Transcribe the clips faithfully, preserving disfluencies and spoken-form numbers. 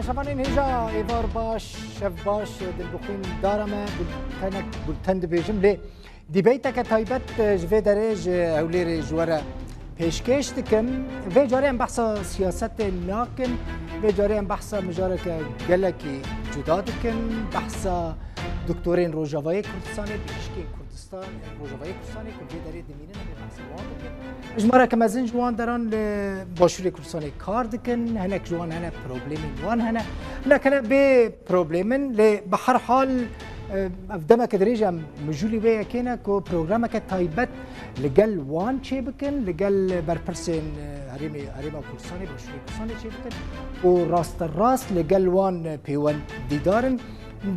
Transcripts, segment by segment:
Şevanên hêja, êvar baş, şev baş, dilbixwîn dara me, bultenek, bulten dibêjim, lê dîbeyteke taybet, e, ji vê derê ji Hewlêrê ji we re pêşkêş dikim. Vê carê em behsa siyasetê nakin, vê carê em behsa mijareke gelekî cuda dikin, behsa doktorên Rojavayê Kurdistanê, bijîşkên Kurdistan, Rojavayê Kurdistanê ku vê derê dimînin, em ê behsa wan bikin. Hejmareke mezin ji wan deran li Başûrê Kurdistanê kar dikin, hinek ji wan hene, problemên wan hene. Hinek hene bê problemin, lê bi her hal, e, ev demeke dirêj em mijûlî wê yekê ne ku programeke taybet li gel wan çêbikin, li gel berpirsên, e, herêmê, Herêma Kurdistanê, Başûrê Kurdistanê çêbikin û rasterast li gel wan, e, pêwendîdar in.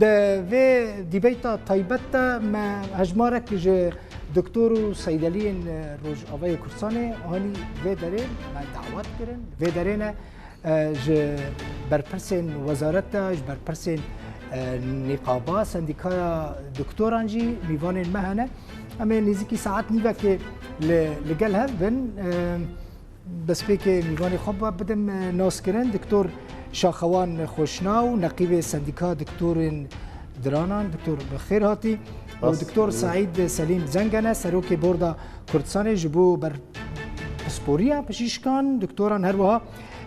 Di vê dîbeyta taybet de me hejmarek ji doktor û seydeliyên, e, Rojavayê Kurdistanê anî vê derê, me dawet kirin. Vê derê ne, e, ji berpirsên wezareta, ji berpirsên, e, nîqaba, sendîkaya doktoran jî mîvanên me hene. Em ê nêzîkî saet nîvekê li, li gel hev bin. E, Destpêkê mîvanê xwe ba bidim, e, naskirin, Doktor Şaxewan Xweşnaw, neqîbê Sendîka Doktorên Diranan, Doktor bi xêr hatî, û Rast Doktor bû. Saîd Selîm Zengene, Serokê Borda Kurdistanê ji bo ber pisporiya bijîşkan, doktoran, her wiha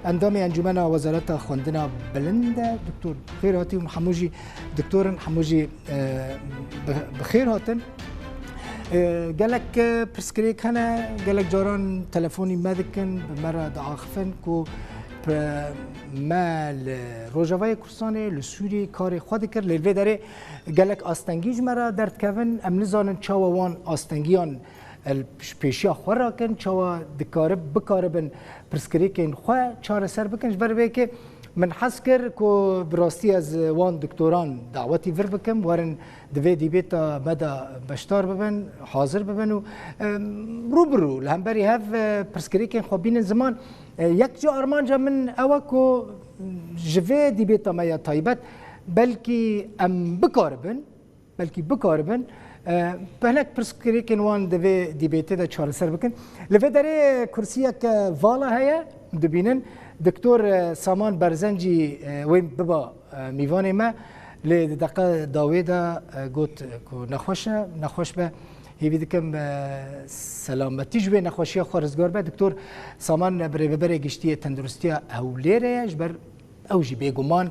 endamê Encûmena Wezareta Xwendina Bilind e. Doktor, bi xêr hatî û hemû jî doktorin, hemû jî, e, bi, bi xêr hatin. E, gelek, e, pirsgirêk hene, gelek caran telefonî me dikin, bi me re diaxifin ku pe-, me li Rojavayê Kurdistanê, li Sûriyê karê xwe dikir. Lê li vê derê gelek astengî ji me re derdikevin. Em nizanin çawa wan astengiyan, e, li pêşiya xwe rakin, çawa dikarib-, bikaribin pirsgirêkên xwe çareser bikin. Ji ber vê yekê min hez kir ku bi rastî ez wan doktoran dawetî vir bikim, werin di vê dîbêta me de beşdar bibin, hazir bibin û, em, rû bi rû li hemberî hev, e, pirsgirêkên xwe bînin ziman. E, yek ji armanca min ew e ku ji vê dîbêta me ya taybet belkî em bikaribin, belkî bikaribin, e, hinek pirsgirêkên wan di vê dîbêtê de çareser bikin. Li vê derê kursiyek, e, vala heye, dibînin. Doktor, e, Saman Berzencî, e, wê biba, e, mîvanê me. Lê di deqa dawê de, e, got, e, ku nexweş e, nexweş be. Hêvî dikim, e, selametî ji wê nexweşiya xwe rizgar be. Doktor Saman, e, birêveberê giştî yê tenduristiya Hewlêrê ye. Ji ber Ew jî bêguman,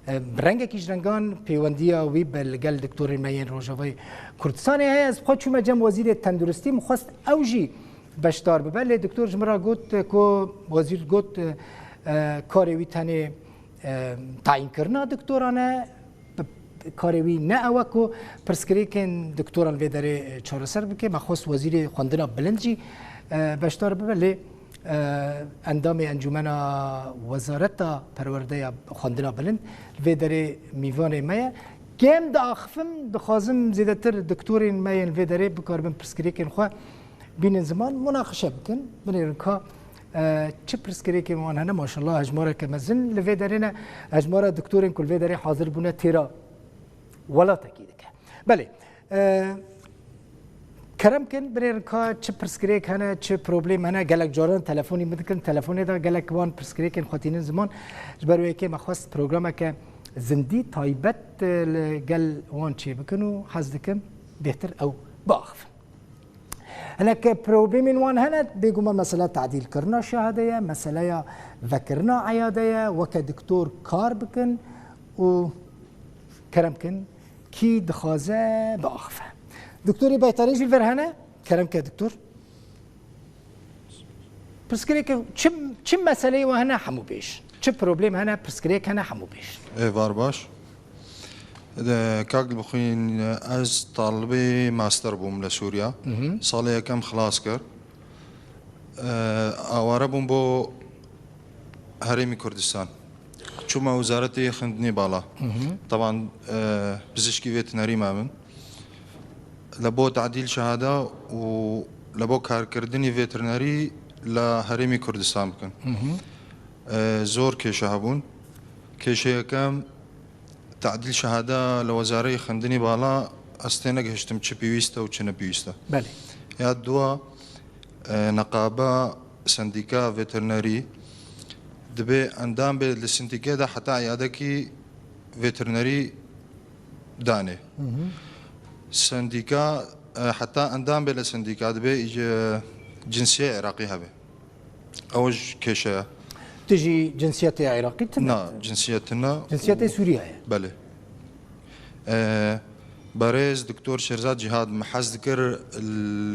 e, bi rengekî ji rengan pêwendiya wî bi li gel doktorên me yên Rojavayê Kurdistanê heye. Ez xwe çûme cem Wezîrê Tenduristî, min xwest ew jî beşdar bibe, lê doktor ji min re got, e, ku wezîr got, e, e, karê wî tenê, e, tayînkirina doktoran e, bi, karê wî ne ew e ku pirsgirêkên doktoran vê derê, e, çareser bike. Me xwest Wezîrê Xwendina Bilind jî, e, beşdar bibe, lê e, endamê Encûmena Wezareta Perwerdeya Xwendina Bilind li vê derê mîvanê me ye. Kêm diaxifim, dixwazim zêdetir doktorên me yên vê derê bikaribin pirsgirêkên xwe bînin ziman, munaqeşe bikin. Binêrin ka, e, çi pirsgirêkên wan hene, maşallah hejmareke mezin li vê derê ne, hejmara doktorên ku li vê derê hazir bûne têra welatekî dike. Belê, e, kerem kin, binêrin ka çi pirsgirêk hene, çi problem hene, gelek caran telefonî min dikin, telefonê de gelek wan pirsgirêkên xwe tînin ziman. Ji ber wê yekê me xwest programeke zindî, taybet, e, li gel wan çêbikin û hez dikim bêhtir ew biaxifin. Hinek problemên wan hene, bêguman mesela tadîlkirina şehade ye, meseleya vekirina eyade ye, weke doktor kar bikin û kerem kin, kî dixwaze biaxife. Doktorê Beytarê jî li vir hene, kerem ke doktor. Pirsgirêk çi, çi meseleyê we hene hemû bêj. Çi problem hene, pirsgirêk hene hemû bêj. Êvar baş. De, kak Dilbixwîn, ez talibê master bûm li Sûriya. Mhm. Salê yekem xilas kir. E, aware bûm bo Herêmî Kurdistan. Çûme Wizaretê Xindinê Bala. Mhm. Teban, e, pizişkî veterinerî me bin. Li bo tadîl şehada û li bo karkirdinî veterinerî li Herêmî Kurdistan bikin. Mhm. E, zor kêşe hebûn. Kêşe yekem, tadîl şehada li Wezareyê Xindinî Bala, ez tênegihiştim çi pêwîst e û çi ne pêwîst e. Belê. Ya dua, e, neqaba sendîka veterinerî Dibê endam bê li sindîkê de heta îyadekî veterinerî danê. Sendîka, e, heta endam bê li sendîka dibê, e, cinsiyê Iraqî hebe. Ew ji kêşe ye. Tu jî cinsiyetê Iraqî tune? Na, cinsiyet tune. Cinsiyetê Sûriye ye? Belê. E, berêz Doktor Şêrzad Cîhad, min hez dikir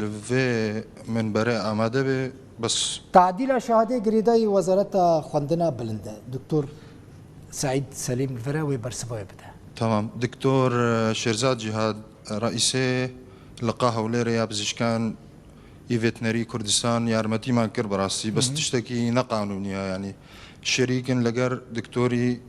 li vê minberê amade be, bes. Tadîla şehadê girêdayî Wezareta Xwendina Bilind e. Doktor Seîd Selîm li vir e, wê bersivayê bide. Tamam. Doktor, e, Şêrzad Cîhad, reîsê Liqa Hewlêrê ya Pizîşkan ê Veterinerî Kurdistan yarmetî me kir bi rastî. Bes Hı hı. tiştekî ne qanûnî ye, yanî şerîk in li ger doktorî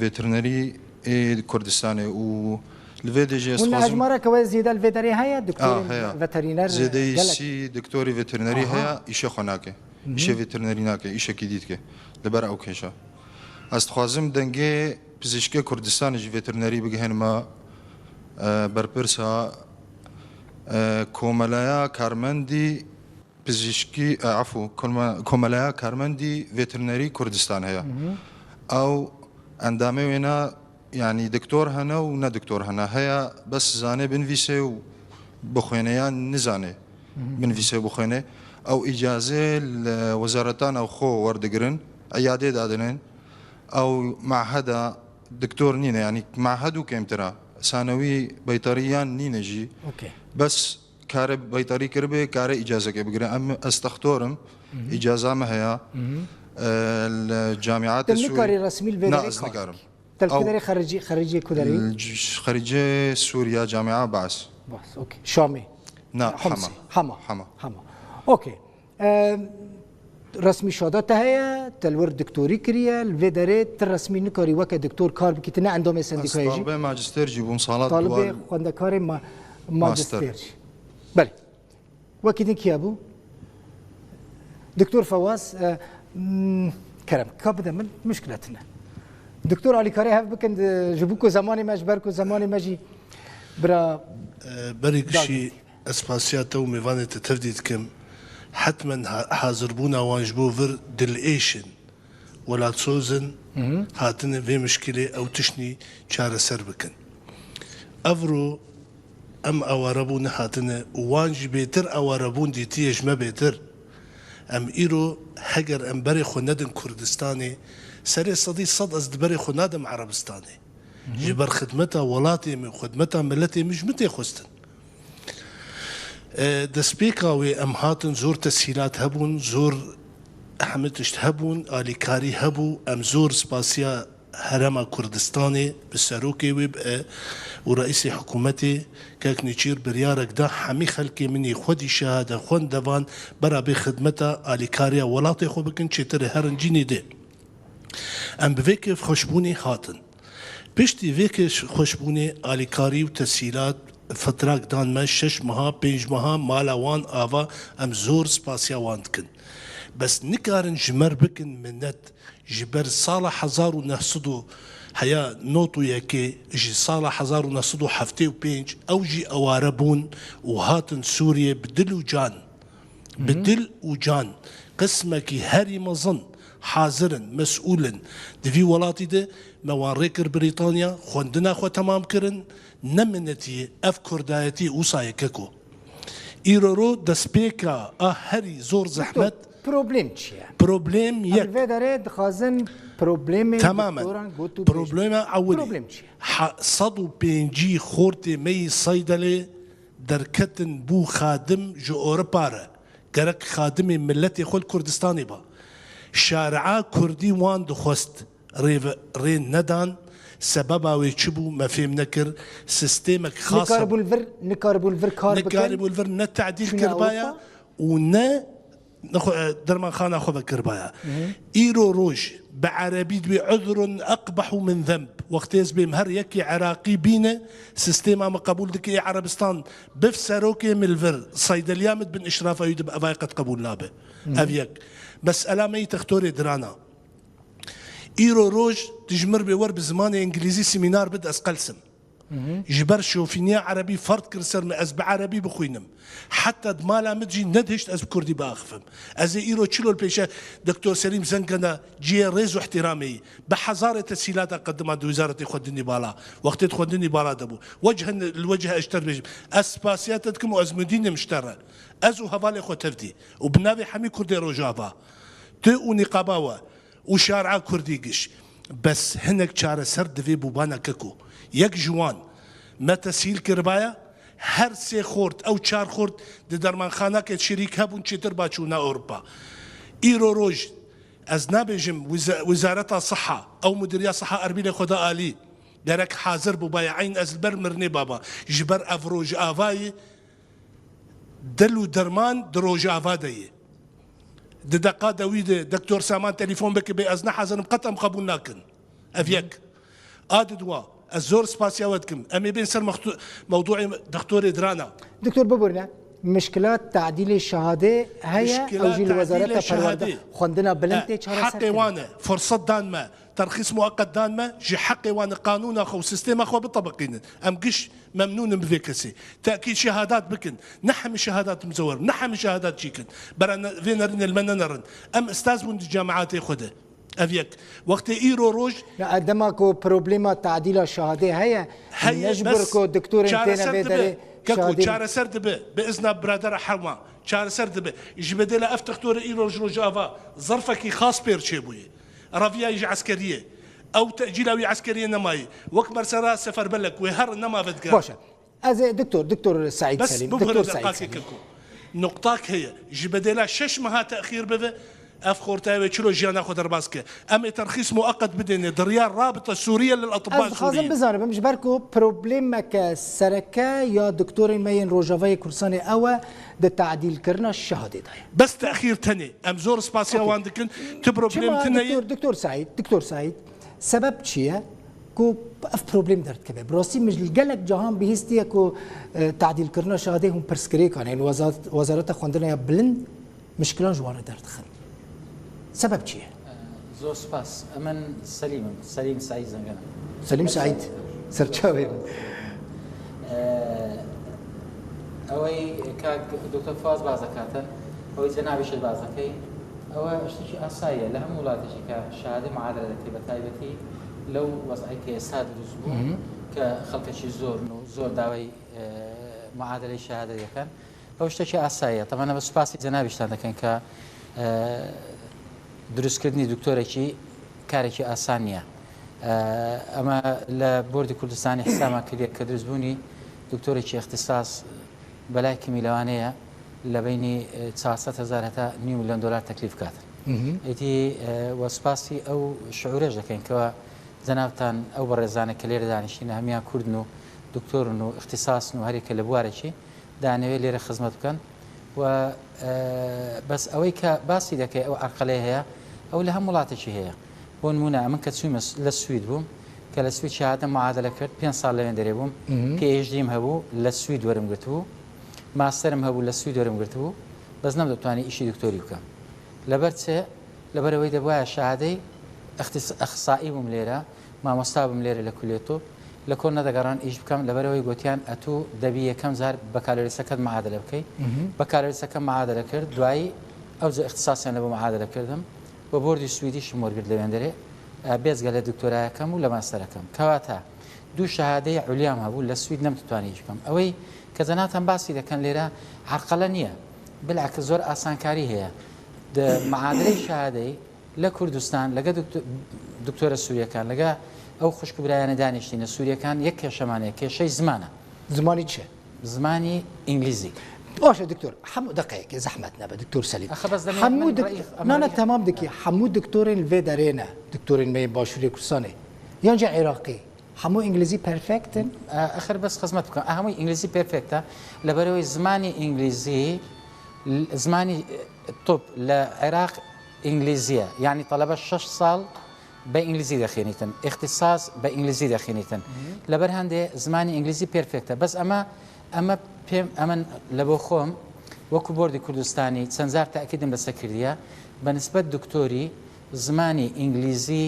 veterinerî ê Kurdistanê û li vê dê jî ez Hûn dixwazim hejmareke we zêde li vê derê heye? Ah, Doktorên heye. veterîner Zêdeyî gelek. sî doktorî veterinerî Aha. heye, îşê xwe nake. Hı hı. Îşê veterinerî nake, îşekî dî dike. Li ber ew kêşa. Ez dixwazim dengê pizîşkê Kurdistanê jî veterinerî bigihênime, e, berpirsa, e, Komeleya Karmendî Pizîşkî, e, efû, Kome-, Komeleya Karmendî Veterinerî Kurdistan heye. Hı hı. Ew endamê wêna, yanî doktor hene û ne doktor hene. Heye bes zanê binivîsê û bixwêne yan nizanê Hı hı. binivîsê û bixwêne. Ew îcazê li wezareta navxwe werdigirin, îyadê dadinin. Ew maheda doktor nîne, yanî mahed û kêmtir e. Sanewî beytarî yan nîne jî. Okey. Bes kare beytarî kiribe, kare îcazeke bigire. Em, ez textor im, Hı hı. îcaza me heye. Hı hı. E, li camiatê Te Sûrî nikarî resmî li vê Na, derê ez kar nikarim. bikî? Te li Ew kuderê xericî, xericê kuderê? L-, c-, xericê Sûriya, Camia Baas. Bas, okey. Şamê? Na, Homsê. Hema. Hema. Hema. Hema. Okey. E, resmî şada te heye, te li wir doktorî kiriye, li vê derê tu resmî nikarî weke doktor kar bikî, tu ne endamê sendîkayê jî. Ez talibê majîster jî bûm, sala Talibê dual xwendekarê ma-, majîster jî. Belê. Wekî din kî hebû? Doktor Fewaz, e, m, kerem, ka bide min, muşkile tune. Doktor alîkarê hev bikin, e, ji bo ku zemanê me, ji ber ku zemanê me jî bira E, berî gişî Dagî. ez spasiya te û mêvanê te tevdî dikim. Hetmen ha-, hazirbûna wan ji bo vir dilêş in. Welatsoz in, Hı hı. hatine vê mişkilê ew tiştî çareser bikin. Evro em aware bûne hatine û wan jî bêtir aware bûn dîtiye ji me bêtir. Em îro heger em berê xwe nedin Kurdistanê, serê sedî sed ez di berê xwe nadim Erebistanê. Hı hı. Ji ber xidmeta welatê min, xidmeta miletê min ji min tê xwestin. E, destpêka wê em hatin, zor tesîlat hebûn, zor hemî tişt hebûn, alîkarî hebû. Em zor spasiya Herêma Kurdistanê bi serokê wê bi, e, û reîsê hikûmetê kek Nêçîr biryarek da, hemî xelkê min ê xwedî şehade xwendevan bera bê xidmeta alîkariya welatê xwe bikin, çêtir ê herin cînê dê. Em bi vê kêfxweşbûnê hatin. Piştî vê kêfxweşbûnê alîkarî û tesîlat fitrak dan me, şeş meha, pênc meha mala wan ava, em zor spasiya wan dikin. Bes nikarin ji me re bikin minet, ji ber sala hezar û neh sed û heya nod û yekê, ji sala hezar û neh sed û heftê û pênc ew jî eware bûn û hatin Sûriyê bi dil û can. Bi Hı hı. dil û can, qismekî herî mezin hazir in, mesûl in. Di vî welatî de me wan rê kir Brîtanya, xwendina xwe temam kirin, ne minetî ye, ev kurdayetî wisa ye keko. Îro ro destpêka a herî zor zehmet. Problem çi ye? Problem Em yek. Vê derê dixwazin problemê Tamamen. doktoran got û bêjin. Problema ewilî. Problem çi ye? Ha-, sed û pêncî xortê me yî Seydelê derketin bû xadim ji Ewropa re. Gerek xadimê miletê xwe li Kurdistanê ba. Şaria Kurdî wan dixwest rê ve-, rê nedan. Sebeba wê çi bû me fêm nekir. Sistêmek xas Nikaribûn vir, nikaribûn vir kar bikin. Nikaribûn vir ne tadîl Çûne kirbaya Ewropa? û ne Nexwe-, e, dermanxana xwe vekiribaya. Hı hı. Îro roj bi erebî dibê uzrun eqbehu min zenb. Wextê ez bêm her yekî Iraqî bîne, sistêma min qebûl dike ê Erebistan biv serokê min li vir, seydeliya min bin işrafa wî dibe, evay qet qebûl nabe. Hı hı. Ev yek. Mesela me yî textorê dirana. Îro roj dijmir bê wer bi zimanê îngilîzî semînar bid ez qelsim. Ji ber şofîniya erebî ferd kir ser min, ez bi erebî bixwînim. Heta di mala min jî nedihişt ez bi kurdî biaxifim. Ez ê îro çilo li pêşe Doktor Selîm Zengana cihê rêz û ihtiramê yî. Bi hezarê tesîlata qedima di Wîzaretê Xwendinî Bala. Wextê di xwendinî bala de bû. Wecihen li wecih ez ji te dibêjim. Ez spasiya te dikim û ez mudînim ji te re. Ez û hevalê xwe tevdî. Û bi navê hemî kurdê Rojava. Tu û nîqaba we. û şara kurdî giş. Bes hinek çareser divê bûbana keko. Yek ji wan me tesîl kiribaya, her sê xort, ew çar xort di dermanxanakê şirîk hebûn, çêtir ba çûna Ewropa. Îro roj, ez nabêjim wiza-, Wizareta Siha, ew Mudiriya Siha Erbîlê xwe da alî, gerek hazir bûbaya, eyn ez li ber mirinê baba. Ji ber ev rojavayî dil û derman di Rojava de ye. Di deqa de wî de Doktor Saman telefon bike bê ez ne hazir im, qet em qebûl nakin. Ev yek. A di dua, ez zor spasiya we dikim. Em ê bên ser mextu-, mewduê doktorê Dirana. Doktor, biborîne, mişkila tadîlê şehadê heye, ew jî li Wezareta Perwerde, xwendina bilind tê çareser kirin. Heqê wan e, furset dan me, terxîs mueqet dan me, ji heqê wan e qanûna xwe û sîstema xwe bitebiqînin. Em giş memnûn in bi vê kesê. Tekîd şehadat bikin. Ne hemî şehadat mizewer, ne hemî şehadat çîkin. Bera ne-, vê nerînê li me nenerin. Em ustaz bûn di cemaetê xwe de. Ev yek. Wextê îro roj Ya, dema ku problema tadîla şehadê heye, heye, ne ji ber bes ku doktorên têne çareser vê dibe. derê Keko, şehadê çareser dibe. Bi izna biradera hema. Çareser dibe. Ji bedêla ev doktorê îro ji Rojava zerfekî xas pêr çêbûye. Reviyayî ji eskeriyê. Ew tecîla wî eskeriyê nemayî. Wek mersera seferbelek wê her nema vediger. Baş e. Ez ê Doktor, Doktor Seîd Bes Selîm, bibûre Doktor Seîd deqakê Selîm. Keko. Nuqtak heye. Ji bedêla şeş meha texîr bibe, ev xortaya wê çilo jiyana xwe derbas ke. Em ê terxîs mueqet bidêne. Diryar rabita Sûriye lil atibba Ez dixwazim Sûriyin. Bizanim, ji ber ku problemeke sereke ya doktorên me yên Rojavayê Kurdistanê ew e di tadîlkirina şehadê de ye. Bes texîr tenê. Em zor spasiya Okey. wan dikin. Tu problem Çima tune ye. Doktor, Doktor Seîd, Doktor Seîd, sebeb çi ye ku ev problem derdikeve? Bi rastî min ji gelek cahan bihîstiye ku, e, tadîlkirina şehadê hûn pirsgirêkan ên wezat-, Wezareta Xwendina ya Bilind mişkilan ji wan re derdixin. Sebeb çi ye? Zor spas. Emin Selîm im. Selîm Seîd Zengana. Selîm Seîd, serçavê min. Eee، ئەوەی کاک دکتۆر فواز باس دەکاتن، ئەوەی جەنابیشت باس دەکەی، ئەوە شتێکی ئاساییە لە هەموو وڵاتێکی کە شەهادەی معادلە دەکەی، بە تایبەتی لەو وەزعەی کە ئێستا دروست بوو، مهم. کە خەڵکەکی زۆرن و زۆر داوای، ئێ، معادلەی شەهادە دەکەن. ئەو شتێکی ئاساییە. تەمەنە بە سوپاسی جەنابیشتان دەکەین کە، ئێ، دروستکردنی دکتۆرێکی کارێکی ئاسان نییە. ئێ، ئەمە لە بۆردی کوردستانی حسابمان کردیە کە دروستبوونی دکتۆرێکی اختصاص بەلای کمی لەوانەیە لە بینی، ئێ، چوار سەد هەزار هەتا نیو میلیۆن دۆلار تەکلیف کاتن. مهم. ئیدی، ئێ، وە سوپاسی ئەو شعورەش دەکەین کەوا جەنابتان ئەو بەڕێزانە کە لێرە دانیشتینە هەمیان کوردن و دکتۆرن و اختصاصن و هەرێکە لە بوارێکی دانەوێت لێرە خزمەت بکەن. و، ئێ، بەس ئەوەی کە باسی دەکەی ئەو عەرقەلەی هەیە، ئەو لە هەم وڵاتێکی هەیە. بۆ نمونە ئەمن کە چوومە س-، لە سوید بووم، کە لە سوید شەهادە معادلە کرد، پێنج ساڵ لەوێن دەرێ بووم، مهم. پی ئێچ دییم هەبوو، لە سوید وەرم گرتبوو، ماستەرم هەبوو، لە سوید وەرم گرتبوو، بەس نەمدەتوانی ئیشی دکتۆری بکەم. لەبەر چێ؟ لەبەر ئەوەی دەبوایە شەهادەی اختص-، اخصایی بووم لێرە، مامۆستا بووم لێرە لە کولێ طب، لە کۆن نەدەگەڕان ئیش بکەم، لەبەر ئەوەی گوتیان ئەتوو دەبی یەکەم جار بەکالۆریسەکەت معادلە بکەی. مهم. بەکالۆریسەکەم معادلە کرد، دوایی ئەو جە اختصاسیان لە بۆ معادلە کردم و بۆردی سویدیشم وەرگرت لە وێندەرێ، ئە، بێجگە لە دکتۆرایەکەم و لە ماستەرەکەم. کەواتە دوو شەهادەی عولیام هەبوو، لە سوید نەمتوانی ئیش بکەم. ئەوەی کە جەناتان باسی دەکەن لێرە عەرقەلە نییە، بلعکس زۆر ئاسانکاری هەیە. د-، معادلەی شەهادەی لە کوردستان، لەگە دکتۆ-، دکتۆرە سووریەکان، لەگە ئەو خوشک و برایانە دانیشتینە سووریەکان، یەک کێشەمان هەیە، کێشەی زمانە. زمانی چێ؟ زمانی ئینگلیزی. باشە دکتۆر، هەموو دەقەیەکێ زەحمەت نەبە، دکتۆر سەلیم. ئەخە بەس دەمێ هەموو من دک-، ڕێی-، ئەمە نانە ڕێی-، تەمام دکی، هەموو دکتۆرێن لێ دەرێنە، دکتۆرێن مەی باشووری کوردستانێ. یان جا عێراقی. هەموو ئینگلیزی پەرفێکتن؟ ئە، ئەخر بەس خزمەت بکەم. ئە، هەمووی ئینگلیزی پێرفێکتە، لەبەرەوەی زمانی ئینگلیزی، ل-، زمانی، ئە، طب لە عێراق ئینگلیزیە. یعنی تەڵەبە شەش ساڵ بە ئینگلیزی دەخێنیتن. اختصاص بە ئینگلیزی دەخێنیتن. مم. لەبەر هەندێ زمانی ئینگلیزی پێرفێکتە. بەس ئەمە، ئەمە پێم، ئەمە لە بۆ خۆم وەکو بۆردی کوردستانی چەند جار تاکیدم لەسەر کردیە. بە نسبەت دکتۆری زمانی ئینگلیزی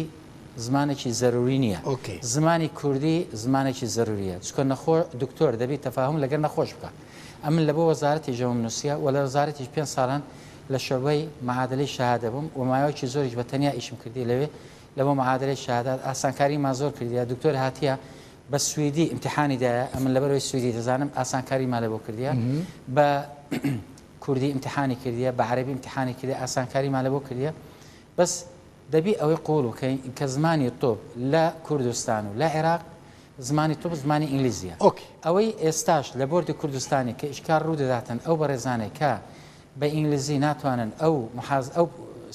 زمانێکی زەروری نییە. Okay. زمانی کوردی زمانێکی زەروریە، چونکە نەخۆ دکتۆر دەبی تەفاهم لەگەر نەخۆش بکە. ئەمن لە بۆ وەزارەتی ژەوم نووسە و لە وەزارەتی پێنج ساڵان لە شەبەی معادلەی شەهادە بووم و ماوەیەکی زۆریش بە تەنیا ئیشم کردی لەوێ. لە بۆ معادلەی شەهادات ئاسانکاریمان زۆر کردیە. دکتۆر هاتیە بە سویدی ئیمتحانی دایە، ئەمن لەبەرەوەی سویدی دەزانم، ئاسانکاریمان لە بۆ کردیە. بە کوردی ئیمتحانی کردیە، بە عەرەبی ئیمتحانی کردیە، ئاسانکاریمان لە بۆ کردیە. بەس دەبی ئەوەی قوڵ بکەین کە زمانی طب لە کوردستان و لە عێراق، زمانی طب زمانی ئینگلیزیە. Okay. ئەوەی ئێستاش لە بۆردی کوردستانی کە ئیشکار ڕوو دەداتن ئەو بەڕێزانەی کە بە ئینگلیزی ناتوانن ئەو محاز ئەو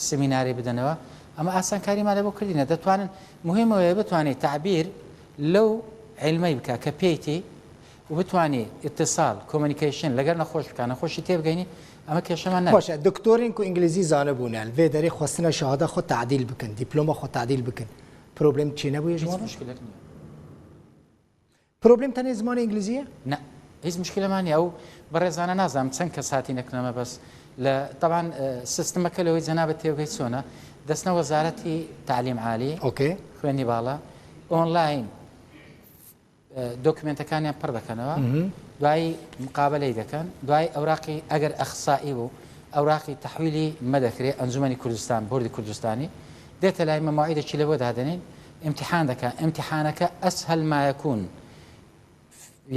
سمیناری بدەنەوە، ئەمە ئاسانکاریمان لە بۆ کردینە. دەتوانن، مهمەوەیە بتوانێت تعبیر لەو علمەی بکە کە پێیتی و بتوانی اتصال، communication لەگەر نەخۆش بکە، نەخۆشی تێبگەینی، ئەمە کێشەمان نە. باشە، دکتۆرین کو ئینگلیزی زانبوونە، vê derê xwestine şahada xwe tadîl bikin, dîploma xwe tadîl bikin. Problem çê nebûye ji هیچ wan? مشکلێک نییە. Problem tenê zimanê îngilîzî ye? نه، هیچ مشکلەمان نیە. ئەو بەڕێزانە نازانم چەند کەس هاتینە کنەمە، بەس لە، طبعا، ئە، سیستمەکە لەوەی جەنابەت تێبگەی چۆنە، دەستنە وەزارەتی تعلیم عالی، Okay. خوێندنی باڵا، ئۆنلاین، ئە، دۆکمنتەکانیان پڕ دەکەنەوە، دوای مقابلەی دەکەن، دوای ئەوراقی، ئەگەر ئەخسایی بوو، ئەوراقی تەحویلی مەدەکرێ ئەنجومەنی کوردستان، بۆردی کوردستانی، دێتە لای مە، مەوعیدەکی لە بۆ دادەنین، ئیمتیحان دەکە. ئیمتیحانەکە ئەسهەل ما یەکون،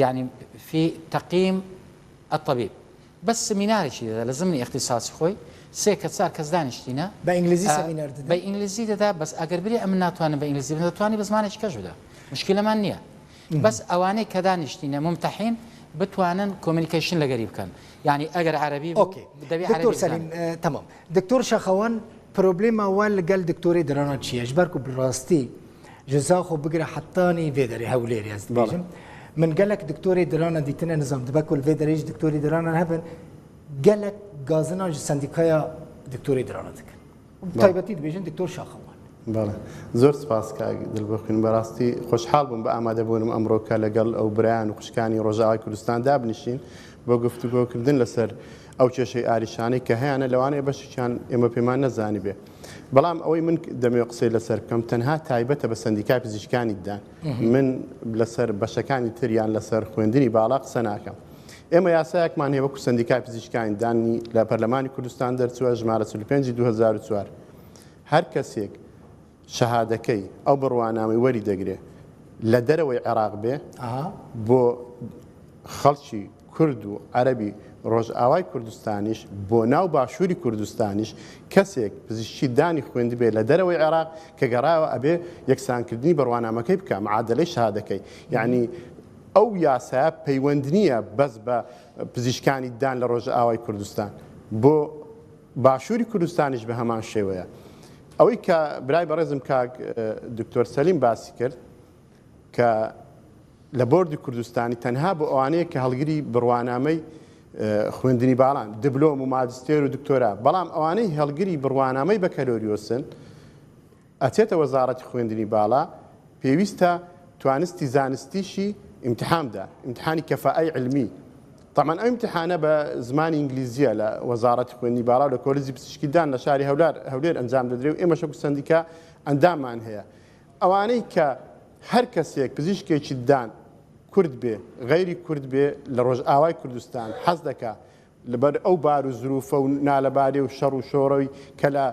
یعنی، فی تەقیم الطبیب. بەس سمینارێکی دەدا لە زمنی اختصاصی خۆی، سێ کە چار کەس دانیشتینە. بە ئینگلیزی ئە، سمینار دەدا؟ بە ئینگلیزی دەدا، بەس ئەگەر بری ئەمن ناتوانم بە ئینگلیزی بدەم، دەتوانی بە زمانێکی کەش بدا. مشکلەمان نییە. بەس ئەوانەی کە دانیشتینە ممتحین بتوانن communication لەگەری بکەن. یعنی، ئەگەر عەرەبی بوو، Okay. دەبی دکتۆر عەرەبی سەلیم، بزانن. ئە، تەمام. دکتۆر شەخەوان، problema we li gel دکتۆرê Diranan çi ye? Ji ber ku bi rastî ji Zaxo bigire hetanî vê derê Hewlêrê ez dibêjim. Min gelek دکتۆرê Diranan dîtine, nizam dibe ku li vê derê ji دکتۆرê Diranan hebin, gelek gazinan ji sendîkaya دکتۆرê Diranan dikin. Bi taybetî dibêjin دکتۆر شەخەوان. بەڵێ. زۆر سپاس کاک دلبەخوین، بەڕاستی خۆشحاڵ بووم بە ئامادەبوونم ئەمڕۆکە لەگەڵ ئەو برایان و خوشکانی ڕۆژاوای کوردستان دابنیشین بۆ گفتوگۆکردن لەسەر ئەو کێشەی ئاریشانەی کە هەیەە، لەوانەیە بەشێکیان ئێمە پێمان نەزانی بێ. بەڵام ئەوەی من دەمەوێت قسەی لەسەر بکەم، تەنها تایبەتە بە سەندیکای پزیشکانی ددان. من لەسەر بەشەکانی تریان لەسەر خوێندنی باڵا قسە ناکەم. ئێمە یاسایەکمان هەیە وەکو سەندیکای پزیشکانی ددانی لە پەرلەمانی کوردستان دەرچووە، ژمارە چل و پێنج ی دوو هەزار و چوار. هەر کەسێک شەهادەکەی، ئەو بڕوانامەی وەری دەگرێ، لە دەرەوەی عێراق بێ، ئاها. بۆ خەڵکی کورد و عەرەبی ڕۆژئاوای کوردستانیش، بۆ ناو باشووری کوردستانیش، کەسێک پزیشکی دانی خوێندبێ لە دەرەوەی عێراق کە گەڕایەوە، ئەبێ یەکسانکردنی بڕوانامەکەی بکە، معادلەی شەهادەکەی. یعنی، ئەو یاسایە پەیوەند نییە بەس بە پزیشکانی دان لە ڕۆژئاوای کوردستان. بۆ باشووری کوردستانیش بە هەمان شێوەیە. ئەوەی کە برای بەڕێزم کاک، ئە، دکتۆر سەلیم باسی کرد، کە لە بۆردی کوردستانی تەنها بۆ ئەوانەیە کە هەڵگری بڕوانامەی، ئە، خوێندنی باڵان، دبلۆم و ماجستێر و دکتۆرا، بەڵام ئەوانەی هەڵگری بڕوانامەی بەکەلۆریۆسن، ئەچێتە وەزارەتی خوێندنی باڵا، پێویستە توانستی زانستیشی ئیمتیحان بدا، ئیمتیحانی کەفائەی علمی. طبعا ئەو ئیمتیحانە بە زمانی ئینگلیزیە لە وەزارەتی خوێندنی باڵا و لە کۆلێجی پزیشکی دان لە شاری هەولار، هەولێر ئەنجام دەدرێ و ئێمە شەکو سەندیکا ئەنداممان هەیە. ئەوانەی کە هەر کەسێک پزیشکێکی دان کورد بێ، غەیری کورد بێ، لە ڕۆژئاوای کوردستان حەز دەکا لەبەر ئەو بار و زروفە و نالەبارێ و شەڕ و شۆڕەوی کە لە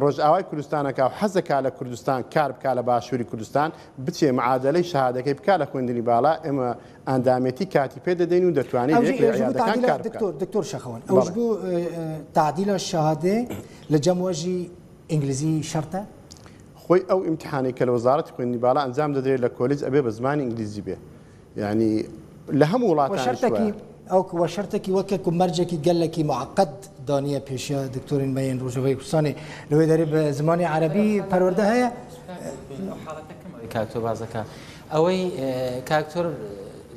ڕۆژئاوای کوردستانەکە و حەزەکا لە کوردستان کار بکا لە باشووری کوردستان، بچێ معادلەی شەهادەکەی بکا لە خوێندنی باڵا، ئێمە ئەندامێتی کاتی پێ دەدەین و دەتوانێت ئەو لە ژی ئەو ژی بوو عیادەکان تعدیلە کار بکا. دکتۆر دکتۆر شەخەوان ئەو ژی بەڵێ. بوو تعدیلە شەهادێ لە جەم وەژی ئینگلیزی شەرتە؟ خۆی ئەو ئیمتیحانەی کە لە وەزارەتی خوێندنی باڵا ئەنجام دەدرێت لە کۆلێج ئەبێ بە زمانی ئینگلیزی بێ. یعنی، لە هەموو وڵاتان وەشەرتەکی ئەو وەشەرتەکی وەکێک و مەرجێکی گەلێکی معقد دانیە پێشە دکتۆرین مەین ڕۆژەوەی کوردستانی لەوێ دەری بە زمانی عەرەبی پەروەردە هەیە. حاڵەتەکەم ئەوەی کاکتۆر بازەکە ئەوەی، ئە، کاکتۆر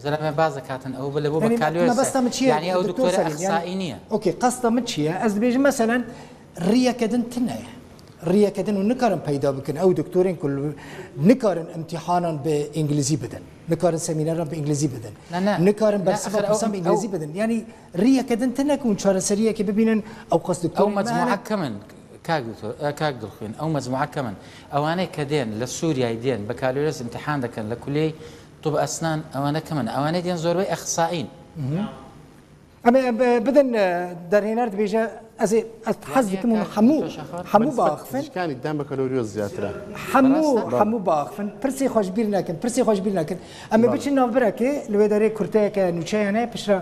زەلەمە بازەکاتن ئەو بە لە بۆ بەکالۆ مەبەستە من چیە؟ یعنی ئەو دکتۆر سەلیم، یعنی- ئەخسایی نییە. ئۆکێ، قەستە من چیە؟ ئەس دەبێژم مەسەلەن ڕیەکە دن تنەیە. ڕیەکە دن و نکارن پەیدا بکن ئەو دکتۆرین کل نکارن ئیمتیحانان بە ئینگلیزی بدن، نکارن سمیناران بە ئینگلیزی بدن، نه، نه. نکارن نه، بەرسفە ئەخر ئەو- پرسان بە ئینگلیزی ئەو- بدن. یعنی ڕیەکە دن تنەکە و چارەسەریەکە ببینن ئەو قەست ئەو دکتۆرین مەجموعە کەمن کاک دکتۆر، ئە، کاک دڵخوێن، ئەو مەجموعە کەمن. ئەوانەی کە دێن لە سووریای دێن بە کالۆرێس ئیمتیحان دەکەن لە کولێی طب ئەسنان، ئەوانە کەمن. ئەوانەی دێن زۆربەی ئەخسائین. ئەمە ب-، بدن، ئە، دەرهێنەر دبێژە، ئەز ێ-، ئەز حەز دکم هەموو، هەموو باخفن. پزیشکانی دان بە کەلۆریۆز زیاترە. هەموو، ڕاستە؟ هەموو باخفن. پرسی خۆش بیر نەکن، پرسی خۆش بیر نەکن. ئەمە بچین ناوبرەکێ، لە وێ دەرێ کورتەیەکە نوچەیانە، پشرە،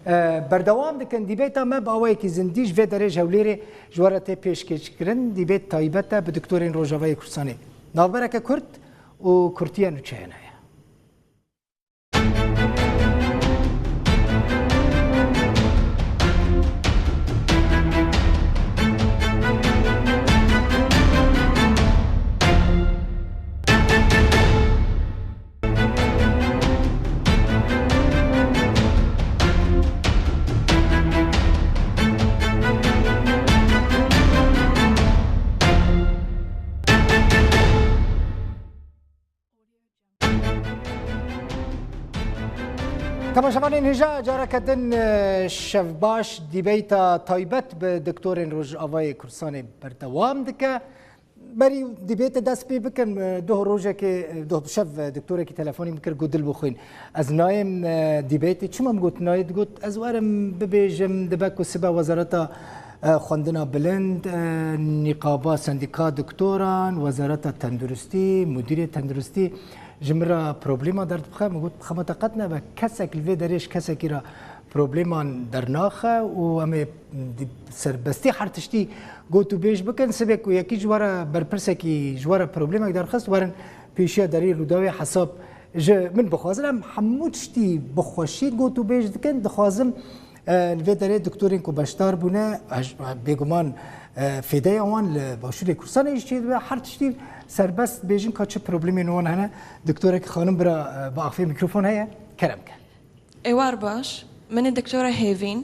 ئە، بەردەوام دکن. دیبێتا مە بە ئەوەیەکی زندیش، vê derê ji Hewlêrê ji we re tê pêşkêşkirin, dîbêt taybet e bi doktorên Rojavayê Kurdistanê. Navbereke kurt û kurtiya nûçeyên heye. Temaşevanên hêja, careke din, e, şev baş, dîbeyta taybet bi doktorên Rojavayê Kurdistanê berdewam dike. Berî dîbêtê dest pê bikin, e, doh rojekê, e, doh bi şev, e, doktorekî telefonî min kir, got, Dilbixwîn, ez nayêm, e, dîbêtê. Çima min got nayê? Digot, ez werim bibêjim, dibe ku sibe wezareta, e, xwendina bilind, e, nîqaba sendîka doktoran, wezareta tenduristî, mudîrê tenduristî ji min re problema derdibixe. Min got, xema te qet nebe, kesek li vê derê ji kesekî re probleman dernaxe û em ê di-, serbestî her tiştî got û bêj bikin. Sibê ku yekî ji we re berpirsekî ji we re problemek derxist, werin pêşiya derî Rûdawê hesab ji min bixwazin. Em hemû tiştî bi xweşî got û bêj dikin. Dixwazim, e, li vê derê doktorên ku beşdar bûne, e, bêguman, e, fêdeya wan li Başûrê Kurdistanê jî çêdibe. Her tiştî serbest bêjin ka çi problemên wan hene. Doktorek xanim bira, e, bi axivê mikrofon heye. Kerem ke. Êwar baş, min e doktora Hêvîn.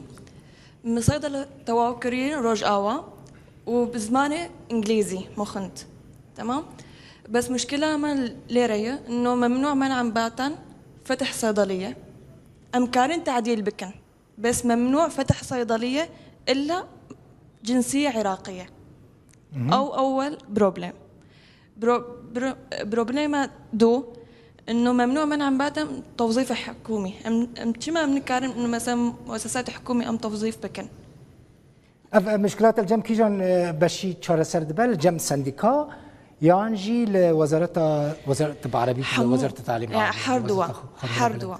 Min seydele tewaw kirî Rojava û bi zimanê îngilîzî min xwend. Temam? Bes muşkila me lêre ye, no memnû men'an batan fetih seydeliye. Em karin tadîl bikin. Bes memnû fetih seydeliye illa cinsî iraqî ye. Ew ewel problem. Bro-, bro-, problema du, إنه ممنوع منعا باتا توظيف حكومي. Em, em çima em nikarin, mesela, muessesat hikûmî em tevzîf bikin? Ev, ev mişkilat li cem kîjan, e, beşî çareser dibe? Li cem sendîka yan jî li wezareta, wezareta bi erebî, hem wezareta talîm, e, her dua, her dua.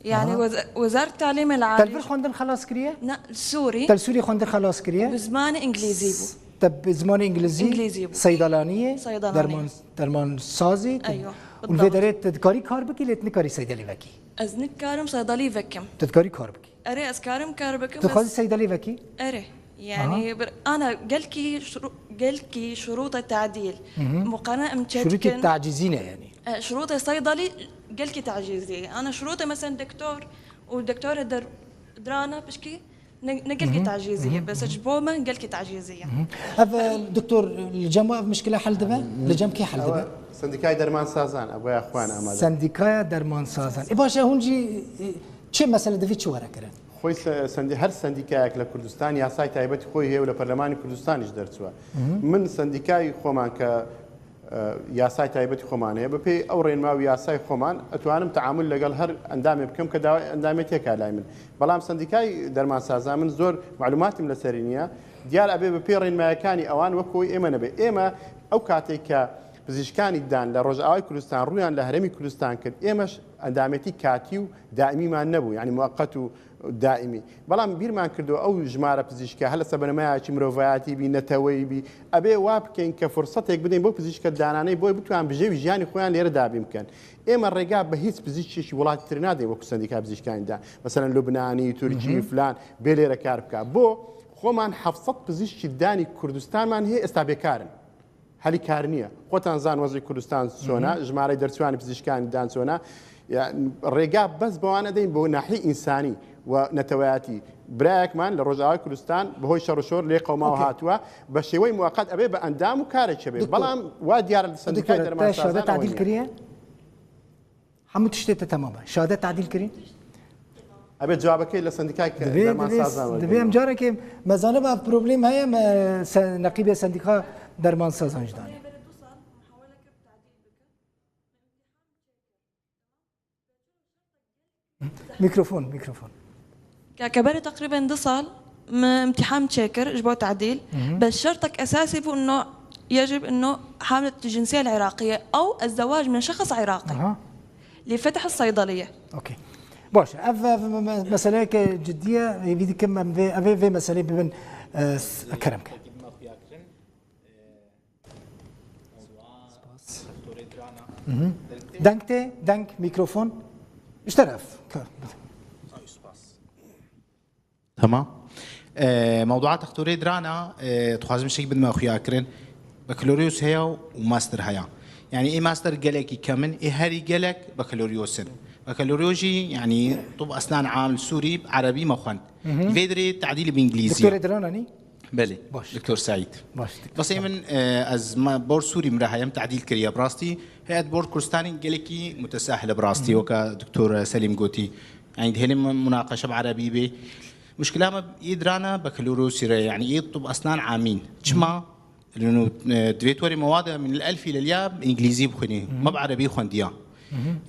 Yani weza-, Wezaret Talîm el Alî. Te li vir xwendin xelas kiriye? Na, li Sûrî. Te li Sûrî xwendin xelas kiriye? Bi zimanê îngilîzî bû. Te bi zimanê îngilîzî? Îngilîzî bû. Seydalaniyê? Seydalaniyê. Derman, dermansazî? Eywa. Û li vê derê te dikarî kar bikî, lê tu nikarî seydelî vekî? Ez nikarim seydelî vekim. Tu dikarî kar bikî? Erê, ez karim kar bikim. Tu dixwazî seydelî vekî? Erê. Yani bir ana gelkî şuru-, gelkî şuruta tadîl. Muqarene em çetkin. Şurutê tacizî ne yani? E, şurutê seydelî gelkî tacizî. Ana şurutê mesela doktor û doktora der-, dirana pişkî ne, ne gelkî tacizî ye. Bes ji bo me gelkî tacizî ye. Ev, e, doktor, li cem ev mişkile hel dibe? Li cem kê hel dibe? Sendîkaya dermansazan, ev ya xwan amade. Sendîkaya dermansazan. E, baş e, hûn jî, e, çi mesele divî çi were kirin? Xwê se-, sendi-, her sendîkayek li Kurdistan yasay taybetî xwe heye û li Perlemanê Kurdistanê jî derçiwe. Min sendîkayê xweman ke, e, yasay taybetî xweman heye, bi pê ew rênma û yasay xweman etwanim teamul legal her endamê bikim ke dawa endamê têka lay min. Belam sendîkayê dermansazan min zor malumatim li serî niye. Diyar ebe bi pê rênmayekani ewan wek ku ême nebe. Ême ew katê ke pizîşkanî dan li Rojavayê Kurdistan rûyan li Herêmî Kurdistan kir. Ême endamêtî katî û daîmî man nebû. Yani muweqet û daîmî. Belam bîrman kirdo ew jimare pizîşke, hele sebenemeya çi mirovayetî bî, neteweyî bî, ebê wa bikeyn ke fursetek bideyn bo pizîşke dananeyî boy bitwan bi jêwî jiyanî xwe yan lêre dabîn bikin. Ême rêga bi hîç pizîşkî welatî tirî nadê wekû sendîka pizîşkanî da. Mesela Lubnanî, Tirkî, filan, bê lêre kar bika. Bo xweman heft sed pizîşkî danî Kurdistanman hê esta bêkarin. Helî kar niye. Xwetan zan wezî Kurdistan sona, jimarey derçiwanî pizîşkanî dan sona. Ya, rêga bes bi wan edeyn bo nahî însanî we neteweyatî. Birayekman li Rojavayê Kurdistan bi hoy şer û şor lê qewma we hatiwe. Bi şêwey muweqet ebe bi endam û karê çebe. Belam wa diyar li sendîkayê dermansazan şadet adil kiriye? Hemû tiştê te temam e. Şadet adil kiriye? Ebê cewabekê li sendîkayek Divê, divê, dermansazan divê em wergirin. Carekê mezane ve problêm heye me se, neqîbê sendîka dermansazan ji danê. Mikrofon, mikrofon. Keke berê teqrîben du sal min imtîhan çêkir ji bo tedîl. Bes şertek esasî bû ino yecib ino hamlet cinsiyê Iraqî ye ew ez zewac min şexs Iraqî. Aha. Li fetih seydaliye. Okey. Baş, ev, ev me- me- meseleyeke ciddiye, hêvî dikim em vê, ev ê vê meseleyê bibin e, s- kerem ke. Spas. Mhm. Deng tê, deng, mikrofon. Ji teref. Ke- Tamam. Ee, mewdu'a textorê dirana, e, dixwazim şek bidime xuya kirin. Bakaloriyos heye û master heye. Yani ê master gelekî kemin, ê herî gelek bakaloriyos in. Bakaloriyos jî yani tub esnan am li Sûrî bi erebî me xwend. Vê dirê tadîlî bi îngilîzî. Doktorê dirana nî? Belê. Baş. Doktor Saîd. Baş. Basê min e, ez ma bor Sûrî min re heye, em tadîl kiriye bi rastî. Heyet bor Kurdistanî gelekî mutesahil e bi rastî, weka Doktor Selîm gotî. Yani dihêlin munaqeşe bi erebî bê. Muşkila me yê dirana bakaloriyosî re, yani yê tub esnan amîn. Çima? Lino, e, divê tu werê mewada min el elfî leliya îngilîzî bixwînî. Me bi erebî xwendiya.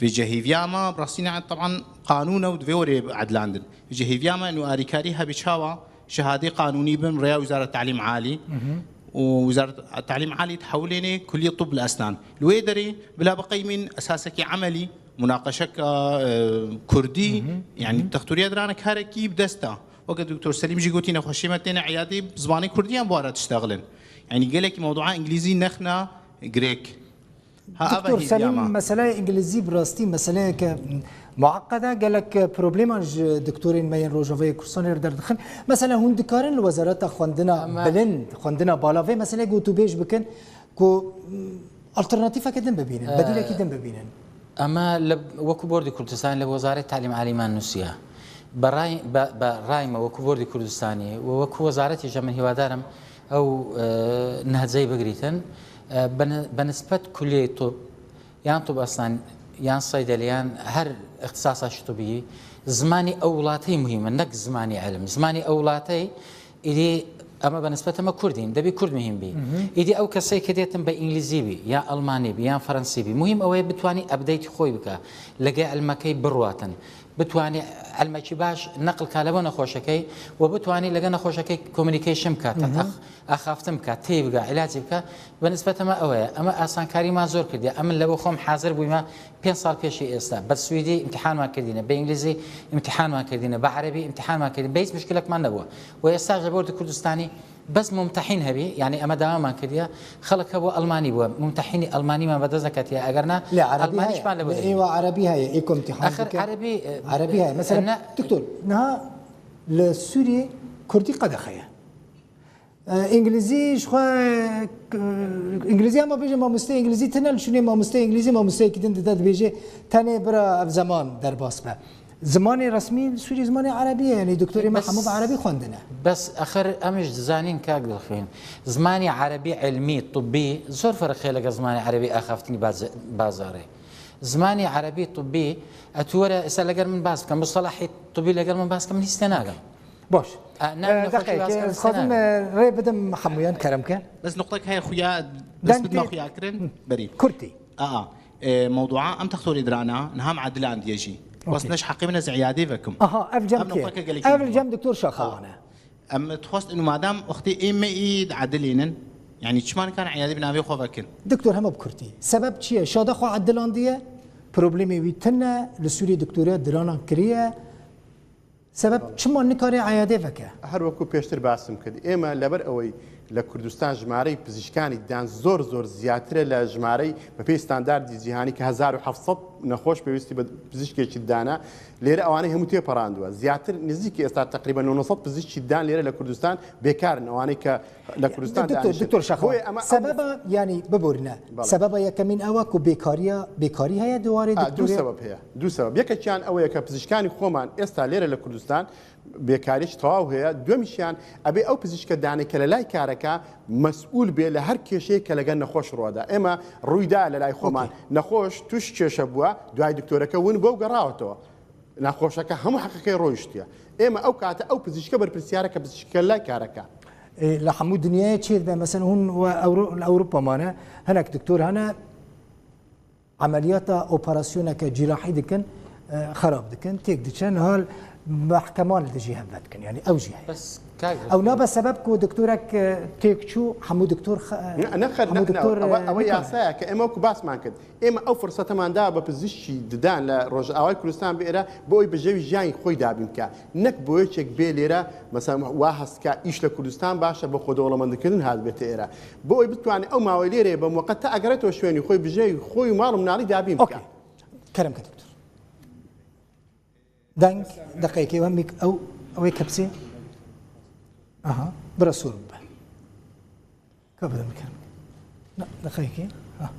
Vê cehîviya me bi rastî ne, teban qanûn e û divê werê edilandin. Vê cehîviya me û arîkarî hebî çawa şehadê qanûnî bin rêya Wizara Talîm Alî û Wizara Talîm Alî dihewlênê Kullî Tub li Esnan. Li wê derê bila biqeymîn esasekî emelî, munaqeşeka e, kurdî, yani texturiya dirana karekî bi dest da. Weke Doktor Selîm jî gotî nexweşiyê me têne eyadê bi zimanê kurdî em bi wara diştexilin. Yani gelekî mewdua îngilîzî nexna girêk. Ha, ava Doktor hêviya Selîm, me. Meseleya îngilîzî bi rastî meseleyeke muaqqede, gelek probleman ji doktorên me yên Rojavayê Kurdistanê re derdixin. Mesela hûn dikarin li Wezareta Xwendina Bilind, Xwendina Bala vê meseleyê gotûbêj bikin ku alternatîfeke din bibînin, bedîlekî din bibînin. ئەمە لە وەکو بۆردی کوردستان لە وەزارەی تعلیم عالیمان نووسیە. بە ڕای بە بە ڕای مە وەکو بۆردی کوردستانی و وەکو وەزارەتیشە من هیوادارم ئەو نەهجەی بگریتن. بە نسبەت کولیەی طب یان طب ئەسنان یان سەیدەلیان هەر اختصاصە شتوبی زمانی ئەو وڵاتەی مهمە نەک زمانی علم زمانی ئەو وڵاتەی ئیدی ئەمە بە نسبەت ئەمە کوردین دەبی کورد مهم بی. ئیدی ئەو کەسەی کە دێتن بە ئینگلیزی بی یا ئەلمانی بی یان فەرەنسی بی مهم ئەوەیە بتوانی ئەبدەیتی خۆی بکە لەگەی علمەکەی بڕواتن بتوانی علمەکی باش نەقل کا لەبۆ نەخۆشەکەی و بتوانی لەگە نەخۆشەکەی communication بکاتە ئەخ ئاخافتن بکات تێی بگا عیلاجی بکە. بە نسبەت ئەمە ئەوەیە ئەمە ئاسانکاریمان زۆر کردیە ئەمن لەبۆ خۆم حازر بوویمە پێنج ساڵ پێشی ئێستا بە سویدی ئیمتحانمان کردینە بە ئینگلیزی ئیمتحانمان کردینە بە عەرەبی ئیمتحانمان کردین بە هیچ مشکلەکمان نەبووە و ئێستاش لە بۆردی کوردستانی بەس ممتەحین هەبی یانی ئەمە داوامان کردیە خەڵک هەبوو ئەڵمانی بووە ممتەحینی ئەڵمانیمان بەدەست دەکاتیە ئەگەر نا لە عەرەبی ئەڵمانیشمان لە هەیە بەدەست لە ئێوە عەرەبی هەیە ئێکۆ امتحان ئەخر بکە عەرەبی عەرەبی هەیە مەسەلەن نه دکتۆر نها لە سووریە کوردی قەدەخەیە ئینگلیزی ji xwe ئینگلیزی ئەمە بێژە مامۆستای ئینگلیزی تنە li şûnê mamostey îngilîzî mamosteyekî din dide dibêjê tenê bira ev zeman derbas be. Zimanê resmî li Sûrî zimanê erebî ye, yanî doktorê me hemû bi erebî xwendine. بەس ئەخر ئەمش دزانین کاک دڵخوێن زمانی عەرەبی علمی طبی زۆر فەرق هەیە لەگە زمانی عەرەبی ئاخافتنی بازارێ زمانی عەرەبی طبی ئەتوەرە ئێستا لەگەر من باز بکەم مصطلحی طبی لەگەر من باز کەم هیچ تێناگەم باش دقێکێ خۆزم ڕێ بدەم هەمویان کەرم کە بەس نقطەک هەیە خویا دەست بدمە خویاکردن بەری کورتی ئا مەودوعا ئەم تەختۆری درانە نهام عادلان دیێژی بەس نەش حەقی منە زعیادی بکم ئەها ئەف جەم ئەف جەم دکتۆر شاخەوانە ئەم تخواست ئینو مادام وەختی ئێمە ئید عادلینن یعنی چمان کان عیادی بناوی خۆ بکن دکتۆر هەمە بکورتی سەبەب چییە شادە خۆ عدلان دیە پرۆبلێمی وی تنە لە سووری دکتۆرە درانان کریە سەبەب چما نکارێ عیادێ بکە. هەر وەکو پێشتر باسم کرد ئێمە لەبەر ئەوەی لە کوردستان ژمارەی پزیشکانی دان زۆر زۆر زیاترە لە ژمارەی بەپێی ستانداردی جیهانی کە هەزار و حەفت سەد نەخۆش پێویستی بە پزیشکێکی دانە لێرە ئەوانەی هەموو تێپەڕاندووە زیاتر نزیکی ئێستا تقریبا نۆ سەد پزیشکی دان لێرە لە کوردستان بێکارن ئەوانەی کە لە کوردستان دکتۆر شەخۆ سەبەبە ینی ببورنە سەبەبە یەکەمین ئەوە کو بێکاریە بێکاری هەیە دووارێ دکتۆر سەبەب هەیە دوو سەبەب یەکەکیان ئەوەیە کە پزیشکانی خۆمان ئێستا لێرە لە کوردستان بێکاریش تەواو هەیە دومیشیان ئەبێ ئەو پزیشکە دانێ کە لە لای کارەکە مەسئول بێ لە هەر کێشەیە کە لەگەر نەخۆش ڕۆدا ئێمە ڕوویدا لە لای خۆمان نەخۆش توش کێشە بووە دوای دکتۆرەکە ون بۆ گەڕاوەتەوە ناخۆشەکە هەموو حەقەکەی ڕۆیشتیە. ئێمە ئەو کاتە ئەو پزیشکە بەرپرسیارەکە، پزیشکە لای کارەکە. Ê, li hemû dinyayê çêdibe, mesela hûn we Ewro-, li Ewropa mane, hinek doktor hene, emeliyata operasyoneke cîrahî dikin, e, xerab dikin, têk diçe, niha mehkeman li dijî hev vedikin. Yani ew jî heye. Bes kak Ew nabe sebeb ku doktorek, e, têk çû, hemû doktor xe-, Ne, ne, xer, hemû ne, ne, doktor, ewe, e, ewe nikare. Yasayeke em wekî basman kir. Ême ew firsete man da bi pizîşkî didan li Rojavayê Kurdistan bi êre, bi ewê bi jewî jiyanî xwe dabîn bike. Nek bi yekek bê lêre, mesela wa hest ka îş li Kurdistan baş e, bi xwe dewlemendkirin hat bête êre. Bi ewê bitwanî ew mawê lêrê bi muweqet ta egeretwe şwênî xwe bi jewî xwe û mal û minalî dabîn bike. Okey. Kerem ke doktor. Deng, deqeyekê, em bîk ew, ew ê kepsê. Aha, bira sor bibe. Ka bide min kerem. Na, deqeyekê. Ha.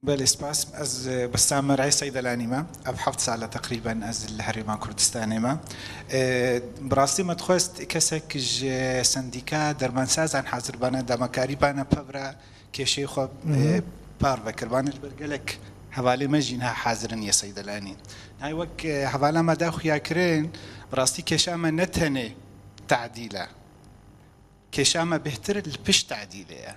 Belê, spas. Ez, e, Bessam Mer'ê Seydelanî me. Ev heft sal e teqrîben ez li Herêma Kurdistanê me. E, bi rastî me dixwest kesek ji sendîka dermansazan hazir bane, damakarî bane pevra kêşeyê xwe, Hı hı. e, parve kir. Bane ji ber gelek hevalê me jî niha hazir in yê Seydelanî. Niha wek, e, hevala me da xuyakirin, bi rastî kêşa me ne tenê tadîl e. Kêşa me bêhtir li pişt tadîlê ye.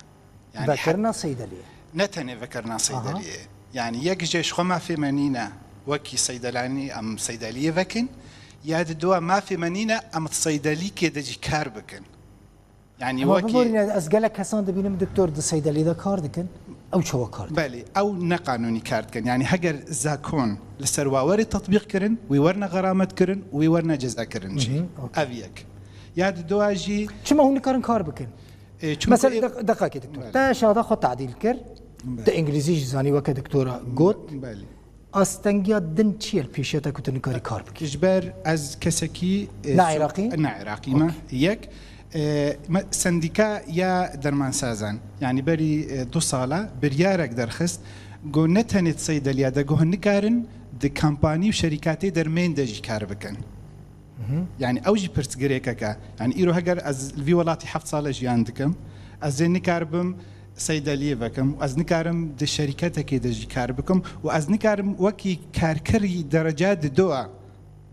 Yani Vekirina he- seydeliyê. Ne tenê vekirina Aha. seydeliyê. Yani yek jê ji xwe mafê me nîne wekî seydelanî em seydeliyê vekin, ya di dua mafê me nîne em di seydelîkê de jî kar bikin. Yani Ama wekî biborîne, ez gelek kesan dibînim doktor di seydeliyê de kar dikin. Ew çawa kar dikin? Belê, ew ne qanûnî kar dikin. Yani heger zakon li ser wa were tetbîq kirin, wî werne xeramet kirin, wî werne ceza kirin jî. Hı hı, okey. Ev yek. Ya di dua jî Çima hûn nikarin kar bikin? E, çunku Mesela ê- deq-, deqakê doktor. Belê. Te şada xwe tadîl kir. Belê. Te îngilîzî jî zanî weke doktora got. Belê. Astengiya din çi ye li pêşiya te ku tu nikarî kar bikî? Ji ber ez kesekî, e, Ne su- Iraqî? Ne Iraqî me. Okey. Yek. E, me, sendîka ya dermansazan, yani berî, e, du sala biryarek derxist, got ne tenê di seydeliya de, got hûn nikarin di kampanî û şerîkatê dermên de jî kar bikin. Hı hı. Yani ew jî pirsgirêkek e. Yani îro heger ez li vî welatî heft sal e jiyan dikim, ez ê nikaribim seydeliyê vekim, ez nikarim di şerîketekê de jî kar bikim û ez nikarim wekî karkerî dereca didoa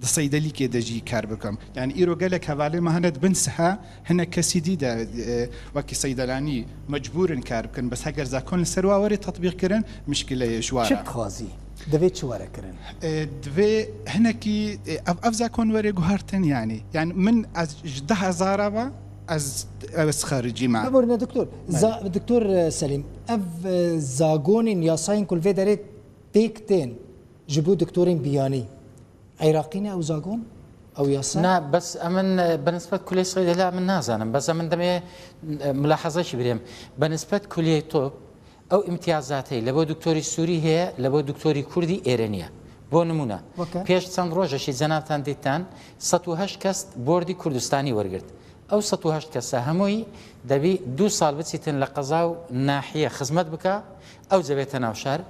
di seydelîkê de jî kar bikim. Yani îro gelek hevalê me hene di bin siha, hinek kesî dî de, e, wekî seydelanî mecbûr in kar bikin. Bes heger zakon li ser wa were tetbîq kirin, mişkile ye ji wa re. Çi dixwazî? Divê çi were kirin? E, divê hinekî, e, ev, ev zakon were guhartin yani. Yani min ez ji du hezar ve ez, ez xaricî me. Biborîne doktor. Belê. Za-, doktor, e, Selîm, ev, e, zagonên yasayên ku li vê derê têk tên ji bo doktorên biyanî, Iraqî ne ew zagon? Ew yasa? Na, bes emin, e, bi nisbet kulê Seydelê emin nazanim. Bes emin demê, e, mulahezekî birêm. Bi nisbet kulê top, ew îmtiyazatê li bo doktorî Sûrî heye, li bo doktorî Kurdî êrê niye. Bo nimûne, Weke? Pêş çend rojekî cenabtan dîtin, sed û heşt kes bordî Kurdistanî wergirt. Ew sed û heşt kesa hemûyî debî du sal biçîtin li qeza û nahiye xizmet bike, ew cebête nav şer.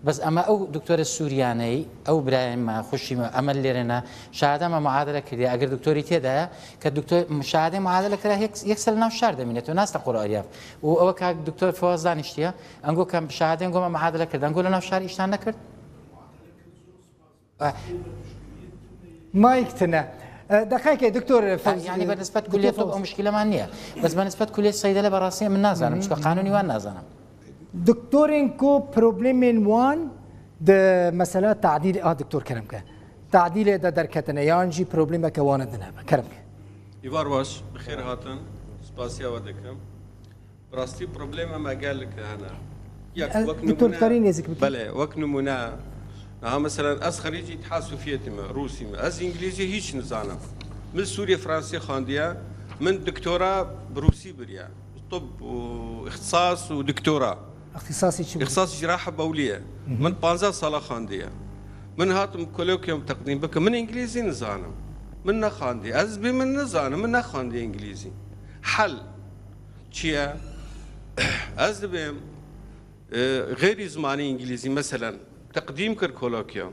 Bes ema ew doktorê Sûriyaneyî, ew birayên me, xwişî me, ema lêrê ne, şahade me muadele kiriye, eger doktorî tê de ye, ke doktor, şahadê muadele kira yek, yek sal nav şer demîne, tu nas te qor ariyav. Û ew ka doktor Fewaz daniştiye, engo ke şahadên go me muadele kird, engo li nav şer îştan nekird? Mayk tine. E, deqeke doktor Fevzi. Yani bi nisbet kuliyê top o muşkile man niye. Bes bi nisbet kuliyê Seydele berasî min nazanim. Çka qanûnî wan nazanim. Doktorên ku problemên wan di mesela tadîl, a doktor kerem ke. Tadîlê de derketine yan jî problemeke wane din hebe. Kerem ke. Îvar baş, bi xêr hatin. Spasiya we dikim. Bi rastî problema me gelek hene. Yek, Ez wek doktor nimûne, karî nêzik bikî. Belê, wek nimûne, niha meselen ez xerîcî Îtîhad Sovyetî me, Rûsî me. Ez îngilîzî hîç nizanim. Min Sûriyê Fransî xandiye, min doktora bi Rûsî biriye. Tib û îxtisas û doktora. Îxtisasî çi bû? Îxtisas cirahe bewliye. Hı hı. Min panzdeh sala xandiye. Min hatim kolokyum teqdîm bikim. Min îngilîzî nizanim. Min nexandiye. Ez bê min nizanim. Min nexandiye îngilîzî. Hel. Çi ye? Ez dibêm, e, xeyrî zimanê îngilîzî, meselen, teqdîm kir kolokya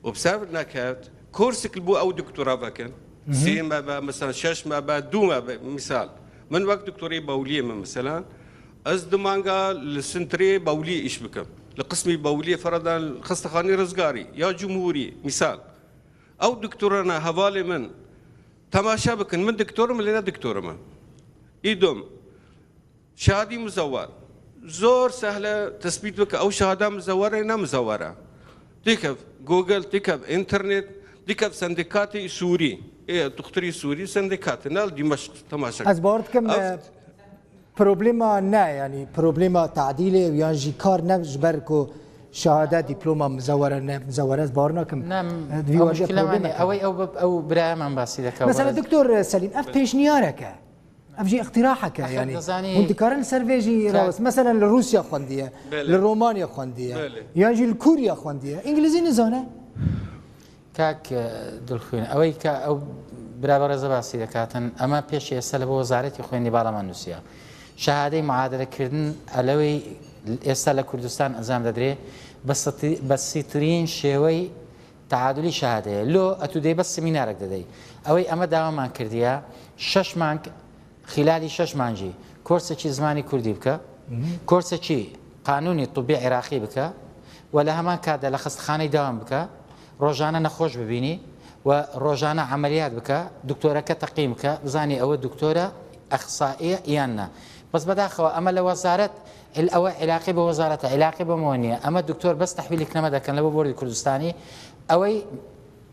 û bi ser nekevt, korsik li bo ew doktora vekin. Hı hı. Sê me be, meselen, şeş me be, du me be, misal. Min wek doktorê bawliyê min, meselen, ez du manga li sintirê bawliyê îş bikim. Li qismî bawliyê, ferada li xestexanî Rizgarî ya Cumhurî, misal. Ew doktorana hevalê min temaşe bikin, min doktor im, lê ne doktor im. Îdom, şehadî muzewwer. Zor sehle tespît bike, ew şehada muzewwer e, ne muzewwer e. Dikev Google, dikev înternet, dikev sendikatê Sûrî. Ê, doktorî Sûrî sendikatê, ne li Dîmeşq temaşe. Ez bawer dikim, Ev e, problema ne, yanî problema tadîlê û yan jî kar ne ji ber ku şehade, dîploma muzewwer e, ne muzewwer e, ez bawer nakim. Ne, E, vî ew waje muşkile problema mane. Ew, ew, ew biraya min basî deke. Mesela, were. Doktor Selîm, ev pêşniyarek e. Ev jî îqtirahek e, Axir yanî dizanî hûn dikarin ser vê jî Ka- rawest. Mesela li Rûsya xwendiye, Belê. Li Romanya xwendiye, Belê. Yan jî li Kûriya xwendiye. Îngilîzî nizane. Kak, e, Dilxwîn، ئەوەی کە ئەو برا بەڕێزە باسی دەکاتن، ئەمە پێش ئێستا لە بۆ وەزارەتی خوێندی باڵامان نووسیە. شەهادەی معادلەکردن ئەلەوەی ئێستا لە کوردستان ئەنجام دەدرێ، بە سەتی-، بە سیترین شێوەی تعادلی شەهادەیە. لۆ ئەتو دەی بەس سمینارێک دەدەی. ئەوەی ئەمە داوامان کردیە، شەش مانگ، خلالی شەش مانگی کۆرسێکی زمانی کوردی بکە، کۆرسێکی قانونی طبی عێراقی بکە و لە هەمان کاتدا لە خەستەخانەی داوام بکە، ڕۆژانە نەخۆش ببینی و ڕۆژانە عملیات بکە، دکتۆرەکە تەقیم بکە، بزانی ئەوە دکتۆرە ئەخسائیە یان نا. بەس بەداخەوە ئەمە لە وەزارەت، ئەوە عێلاقی بە وەزارەتە، عێلاقی بەمەوە نییە. ئەمە دکتۆر بەس تەحویلی کنەمە دەکەن لە بۆ بۆردی کوردستانی، ئەوەی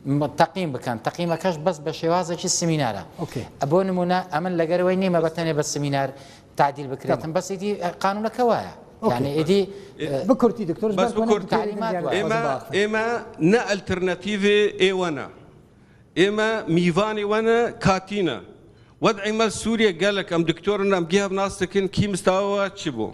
م-، تەقیم بکەن. تەقیمەکەش بەس بە شێوازێکی سمینارە. ئۆکەی. بۆ نمونە، ئەمن لەگەر ئەوەی نیمە بە تەنێ بە سمینار تعدیل بکرێتن. تەمام. بەس ئیدی، ئە، قانونەکە وایە. ئۆکەی. یعنی ئیدی، ئێ، ئە، بکورتی، دکتور، بەس بەر بکورت. دکتور تعلیمات وایە. ئێمە، ئێمە نە ئەلترناتیڤێ ئێوەنە. ئێمە میوانی وەنە کاتینە. وەدعی مە سووریە گەلک ئەم دکتۆرن ئەم گیهب ناستەکن کی مستاوە چی بوو؟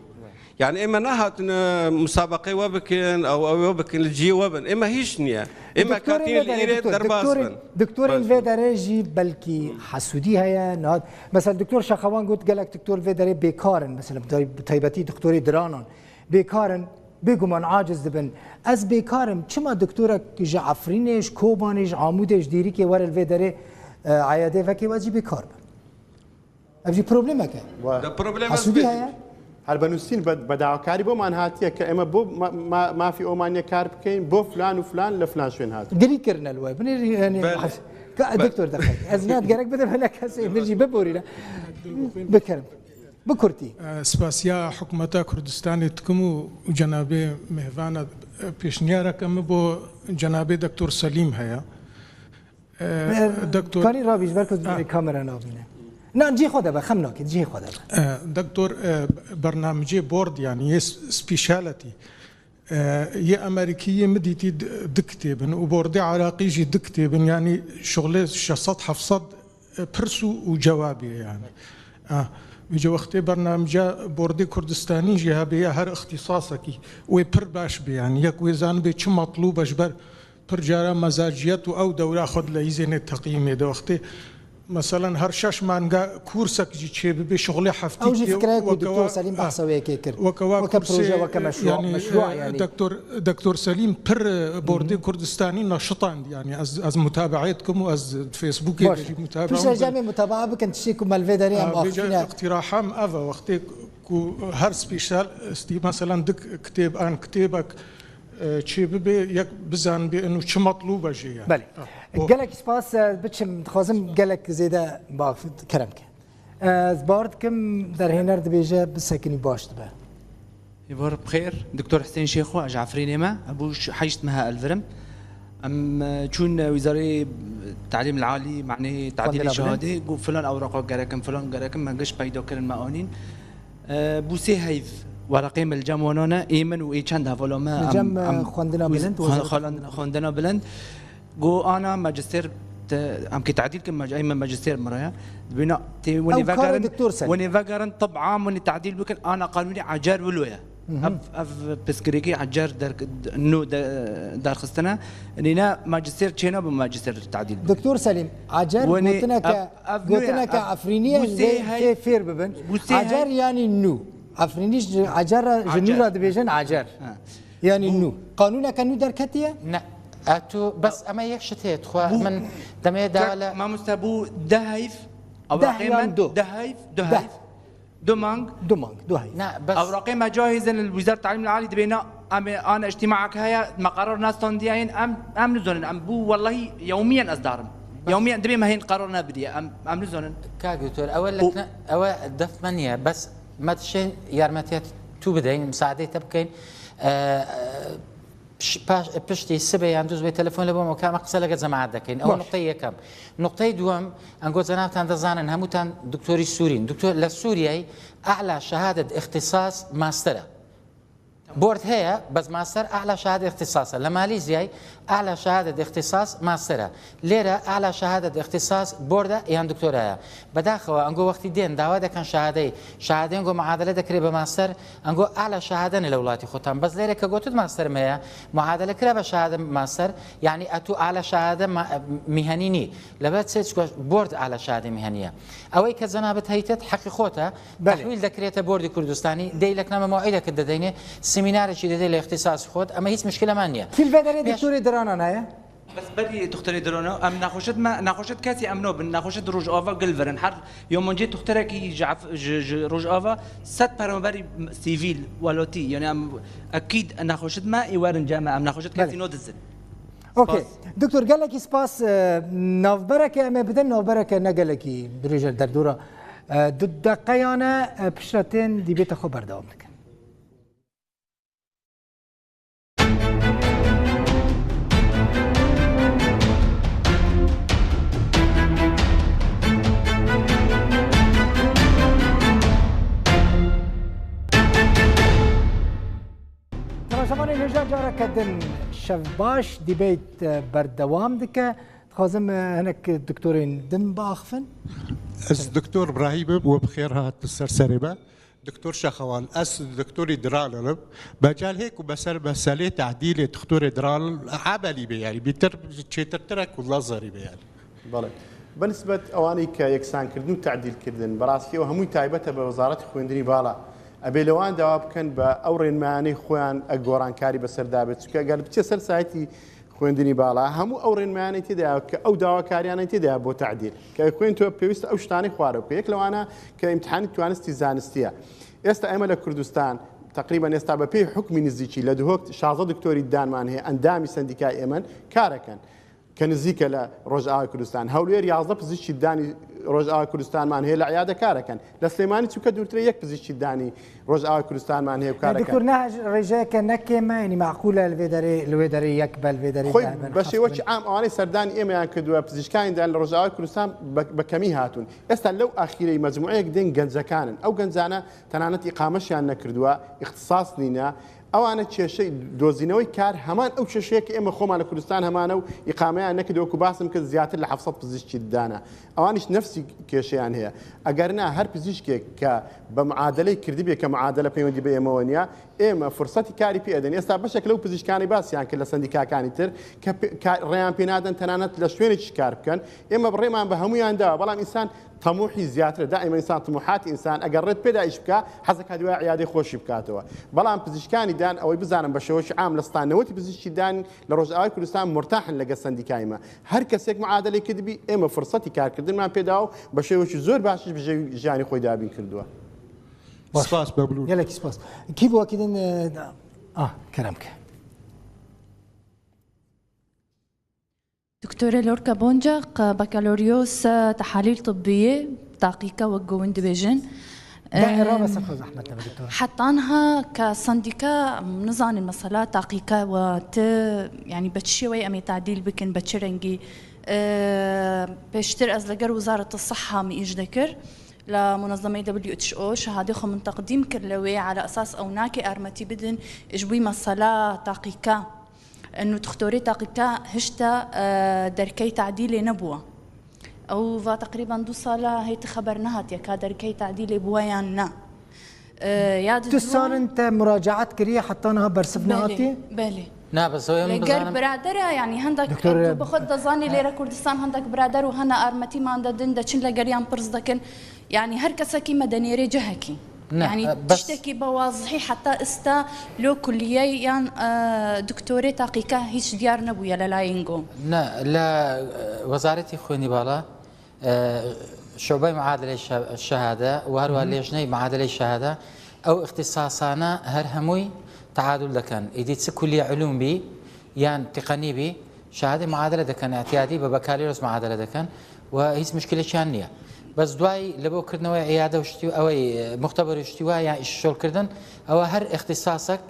یعنی ئێمە نەهاتنە مسابقەی وە بکن، ئەو ئەوێ بکن، لە جیێ وە بن. ئێمە هیچ نییە. ئێمە دکتۆرین کاتین لێ دەرێ، ئیرێ دکتۆر، دەرباز دکتۆرین، بن. دکتۆرین بەس. لێ دەرێ ژی بەلکی حەسوودی هەیە، نهات. مەسەن دکتۆر شەخەوان گوت گەلک دکتۆر لێ دەرێ بێکارن، مەسەن تای-، تایبەتی دکتۆری درانان بێکارن، بێگومان عاجز دبن. Ez bêkar im. Çima doktorek ji Efrînê, ji Kobanê, ji Amûdê, ji Dîrikê were li vê derê, e, eyadê vekê, ez jî bêkar bim? Ev jî problemek e. Wa- Da problem Hesûdî ez heye? Her benûsîn be, be dawakarî boman hatiye ke eme bo ma, ma, mafî omaniye kar bikeyin, bo filan û filan le filan şwên hat. Girî kirine li we. Binêrî, yani, Belê. Has-, ka, Belê. Doktor, deqek. Ez nat gerek bide bele kesê, min jî biborîne. Bikirim. Bi kurtî. E, spasiya hikûmeta Kurdistanê dikim û, û cenabê mêvana, e, pêşniyareke min bo cenabê Doktor Selîm heye. E, E, Doktor Kanî rabî ji ber ku Ah. Kamera nabîne. Na, cihê xwe de be, xem nake, cihê xwe de be. E, Doktor, e, bernamicê board, yani yê s-, speciality. E, yê Amerîkî yê min dîtî di, di kitêbin û bordê Iraqî jî di kitêbin, yanî şixulê şeş sed heft sed, e, pirs û, û cewabê yani. Ah, vêce wextê bernamca bordê Kurdistanî jî hebe ya her îxtîsasekî wê pir baş bê yani. Yek wê zanibe çi metlûb e ji ber pir cara mezaciyet û ew dewra xwe dileyîzêne teqîmê de wextê Meselen her şeş manga kursek jî çêbibe, şixulê heftî Ew jî tê fikre ku weke Doktor wa, Selîm ah, behsa wê yekê kir. Weke wa Weke kursê, proje, weke meşru-, yanî, meşru-, e, yanî. Doktor, Doktor Selîm pir, e, bordê Kurdistanî naşitand, yanî ez, ez mutabeayê dikim û ez Facebookê Baş. De jî mutabea Piştre dikim. Cemê mutabaa bikin, tiştê ku me li vê derê em Ah, vêca axifîne. Îqtiraham ev e, wextê ku her spîşal, stî, meselen dik kitêb an kitêbek, e, çê bibe, yek bizanibê inu çi metlûb e jê yani. Belê. Ah, o. Gelek spas, e, biçim, dixwazim gelek zêde bak, kerem ke. E, ez bawer dikim derhêner dibêje bisekinî baş dibe. Êvar bi xêr, Doktor Husên Şêxo, ez ji Efrînê me, ez bû ş-, heşt meha elvirim. Em, e, çûn, e, Wîzarê Telîm Alî, manê tadîlê Xwendina bilind. Şehadê, got filan ewraqa gerekin, filan gerekin, me giş peyda kirin, me anîn. E, bû sê heyv wereqê min li cem wana ne, ê min û ê çend hevala me, Li cem, em, e, em xwendina wîz-, bilind, xwe-, wezareta xwe-, xwendina bilind. Xwendina bilind. Got ana majistêr te, em kê tadîl kin, maj-, ey me majistêr miraya. Dibêna tê Ew winê karê vegerin, Doktor Selîm. Winê vegerin, tib am winê tadîl bikin, ana qanûnê ecer wilo ye. Mhm. Ev, ev pirsgirêkê ecer der, nû de, derxistine. Nîne majistêr çêna bi majistêr tadîl bikin. Doktor Selîm, ecer Winê gotineke, ev, ev nû ye, gotineke ev Efrînî ye, bû sê lê hey-, tê fêr bibin. Bû sê Ecer hey- yanî nû. Efrînî ji ecer re, ji nû Ecer. Re dibêjin ecer. Ha. Yanî Bû- nû. Qanûneke nû derketiye? Ne. E, tu bes ema yek şit heye, dixwe Bû- min demê Ka-, dawa le. Mamoste bû deh heyf. Deh Ewraqê yan min du. Deh heyf, du Deh. Heyf. Du mang. Du mang, du heyf. Ne, bes. Ewraqê me cahizin li Wizar Te'lîm Alî dibê na Em ê ana îctîmaek heye, me qerar nestandiye yên, em, em nizonin, em bû wellahî yewmiyen ez darim. Yewmiyen dibê me hên qerar nebiriye, em, em nizonin. Kak doktor, ewe û lekne, ewe def me niye, bes me dişên yarmetiye tu bideyin, misaadeyê te bikeyin. E, e, piş-, paş-, piştî sibê yan dûz wê telefon li bo me, ka me qise lege cemaat dekeyin. Ew Baş. Nuqteyê yekem. Nuqteyê duwem, engo cenabtan dizanin, hemûtan doktorî Sûrîn. Doktor, le Sûriyeyê e'la şehadet îxtisas master e. Board heye, bes master e'la şehadet îxtisas e. Li Malîzyayê e'la şehadet îxtisas master e. Lêre e'la şehadet îxtisas board e yan doktora ye. Bedaxewa, engo wextî dên dawa dekin şehadeyê, şehadeyê engo muadele dekirê bi master, engo e'la şehade ne li welatî xwe tan. Bes lêre ke gotit master me ye, muadele kire be şehade master, yanî etu e'la şehade ma-, mihenî nî. Lebe çi çiko board e'la şehade mihenî ye. Ew ê ke cenabet heytet heqî xwe te, Belê. Tehwîl dekirête Bordî Kurdistanî, dê lekname mewîdeke dideyne, semînarekî didê li îxtisasî xwe, ema hîç muşkile me niye. Kî li vê derê Pêş- doktorê Dirana ne ye? Bes berî doktorê Dirana, em nexweşit me, nexweşit kesî em nobin, nexweşit Rojava gil verin. Her yomoncê doktorekî ji Ef-, ji, ji Rojava sed peroberî sivîl, welatî, yani em ekîd nexweşit me, ê werin cem me, em nexweşit kesî Belê. Nodizin. Okey. Spas. Doktor, gelekî spas. E, navbereke em ê bidin, navbereke ne gelekî dirêj e, derdora, e, du deqeyan e, e, piştre tên dîbêta xwe berdewam dikin. Temaşevanên hêja careke din şev baş, dîbeyt, e, berdewam dike. Dixwazim, e, hinek doktorên din biaxifin. Ez doktor Brahîm im, we bi xêr hat li ser serê me. Doktor Şexewal, ez doktorî Diranal im. Mecal hê ku beser meselê tehdîlê doktorê Diranal emelî be, yanî bîtir çêtirtir e ku lazerî be yanî. بەڵێ. بە نسبەت ئەوانەی کە یەکسانکردن و تعدیلکردن، بەڕاستی ئەوە هەمووی تایبەتە بە وەزارەتی خوێندنی باڵا. ئەبێ لەوان داوا بکەن بە ئەو ڕێنمایانەی خۆیان ئە گۆڕانکاری بەسەردا بێت، چونکە ئەگەر بچێ سەر سایتی خوێندنی باڵا، هەموو ئەو ڕێنمایانەی تێدایە کە ئەو داواکاریانەی تێدایە بۆ تعدیل، کە خوێن تۆ پێویستە ئەو شتانەی خوارە بکە. یەک لەوانە کە ئیمتحانی توانستی زانستیە. ئێستا ئێمە لە کوردستان تقریبا ئێستا بە پێی حکمی نزیکی لە دهۆک شازدە دکتۆری دانمان هەیە، ئەندامی سندیکای ئێمەن کارەکەن. کە نزیکە لە ڕۆژئاوای کوردستان. هەولێر یازدە پزیشکی دانی ڕۆژئاوای کوردستانمان هەیە لە عیادە کارەکەن. لە سلێمانی چونکە دوورترە یەک پزیشکی دانی ڕۆژئاوای کوردستانمان هەیە و کارەکەن. دکتور، نه ڕێژەیەکە نەکێمە، یعنی معقولە لە وێدەرێ، لە وێدەرێ یەک بە لە وێدەرێ خۆی بە شێوەکی عام ئەوانەی سەردانی ئێمەیان کردووە، پزیشکانی دان لە ڕۆژئاوای کوردستان بە، بە کەمی هاتوون. ئێستا لەو ئاخیرەی مەجموعەیەک دێن گەنجەکانن. ئەو گەنجانە تەنانەت ئیقامەشیان نەکردووە، ئیختیساس نینە. ئەوانە کێشەی دۆزینەوەی کار هەمان ئەو کێشەیە کە ئێمە خۆمان لە کوردستان هەمانە و ئیقامەیان نەکردووە، وەکو باسم کرد زیاتر لە حەفت سەد پزیشکی ددانە. ئەوانیش نەفسی کێشەیان هەیە. ئەگەر نا هەر پزیشکێک کە بە معادلەی کردبێ کە معادلە پەیوەندی بە ئێمەوە نیە، ئێمە فرسەتی کاری پێ ئەدەن. ئێستا بەشێک لەو پزیشکانی باسیان کرد لە سندیکاکانی تر کە پێ-، کار-، ڕێیان پێ نادەن تەنانەت لە شوێنێکی کار بکەن. ئێمە بڕێمان بە هەمویان داوە، بەڵام ئینسان تەموحی زیاترە. دائما ئینسان تەموحاتی ئینسان ئەگەر ڕێت پێدا ئیش بکا، حەزەکە دوای عیادەی خۆشی بکاتەوە. بەڵام پزیشکانی دان ئەوەی بزانم بە شێوەی عام لە ستانەوەتی پزیشکی دان لە ڕۆژئاوای کوردستان مرتاحن لەگە سندیکای مە. هەر کەسێک معادلەی کردبی ئێمە فرسەتی کارکردنمان پێداوە و بە شێوەیەکی زۆر باشش بژێوی ژیانی خۆی دابین کردووە. باش. سپاس، مەمنون. گەلێکی سپاس. کی بووە کی دن، ئە، ئا، کەرەم کە. دکتۆرە لۆرکە بۆنجەق، بەکالۆریۆس تەحالیل طبیە، تاقیکە وەک گۆون دبێژن. دائرە بەسە خۆ زەحمەتە بە دکتۆر. حتا نها کە سندیکا نزانن مەسەلا تاقیکە و ت-، یعنی بە چ شێوەی ئەمێ تعدیل بکن، بە چ رەنگی. ئە، پێشتر ئەز لەگەر وزارەت سەحا من ئیش دەکرد لە منظمەی W H O، شەهادەی خۆ من تەقدیم کرد لەوێ على ئەساس ئەو ناکێ ئارمەتی بدن، ئیش بووی مەسەلا تاقیکە. ئەنو دکتۆرێ تاقیکە هشتا، ئە، دەرکەی تعدیلێ نەبووە. ئەو ڤا تقریبا دوو ساڵە هەیت خەبەر نەهاتیە کا دەرکەی تعدیلێ بووە یان نا. ئە، یا تو دزووە. سانن تە مراجعات کریە حتا نها بەرسف بەلێ، نهاتیە؟ بەلێ. نا، بەس ئەوەی من لەگەر بزانم برادەرە، یعنی هەندێک دکتۆر تو بەخۆت دەزانی لێرە کوردستان هەندێک برادەر و هەنە ئارمەتیمان دەدن، دەچن لەگەریان پرس دەکەن. یعنی هەر کەسەکی مەدەنێرێ جەهەکی. نه، یعنی ئە، بەس تشتێکی بە وازحی حتا ئستا لۆ کولیەی یان، ئە، دکتۆرێ تاقیکە هیچ دیار نەبووە لە لایەنگۆ. نه، لە، ئە، وەزارەتی خوێنی باڵا، ئە، شعبەی معادلەی شە-، شەهادە و هەروە مهم. لێژنەی معادلەی شەهادە ئەو اختصاصانە هەر هەمووی تعادل دەکەن. ئیدی چ کولیە علوم بی یان تقنی بی، شهادەی معادلە دەکەن، اعتیادی بە بەکالۆریۆس معادلە دەکەن و هیچ مشکلێکیان نییە. بەس دوای لە بۆ کردنەوەی عیادە و شتی و ئەوەی، ئە، مختبەر و شتی وایە، ئیش شۆلکردن، ئەوە هەر اختصاصێک،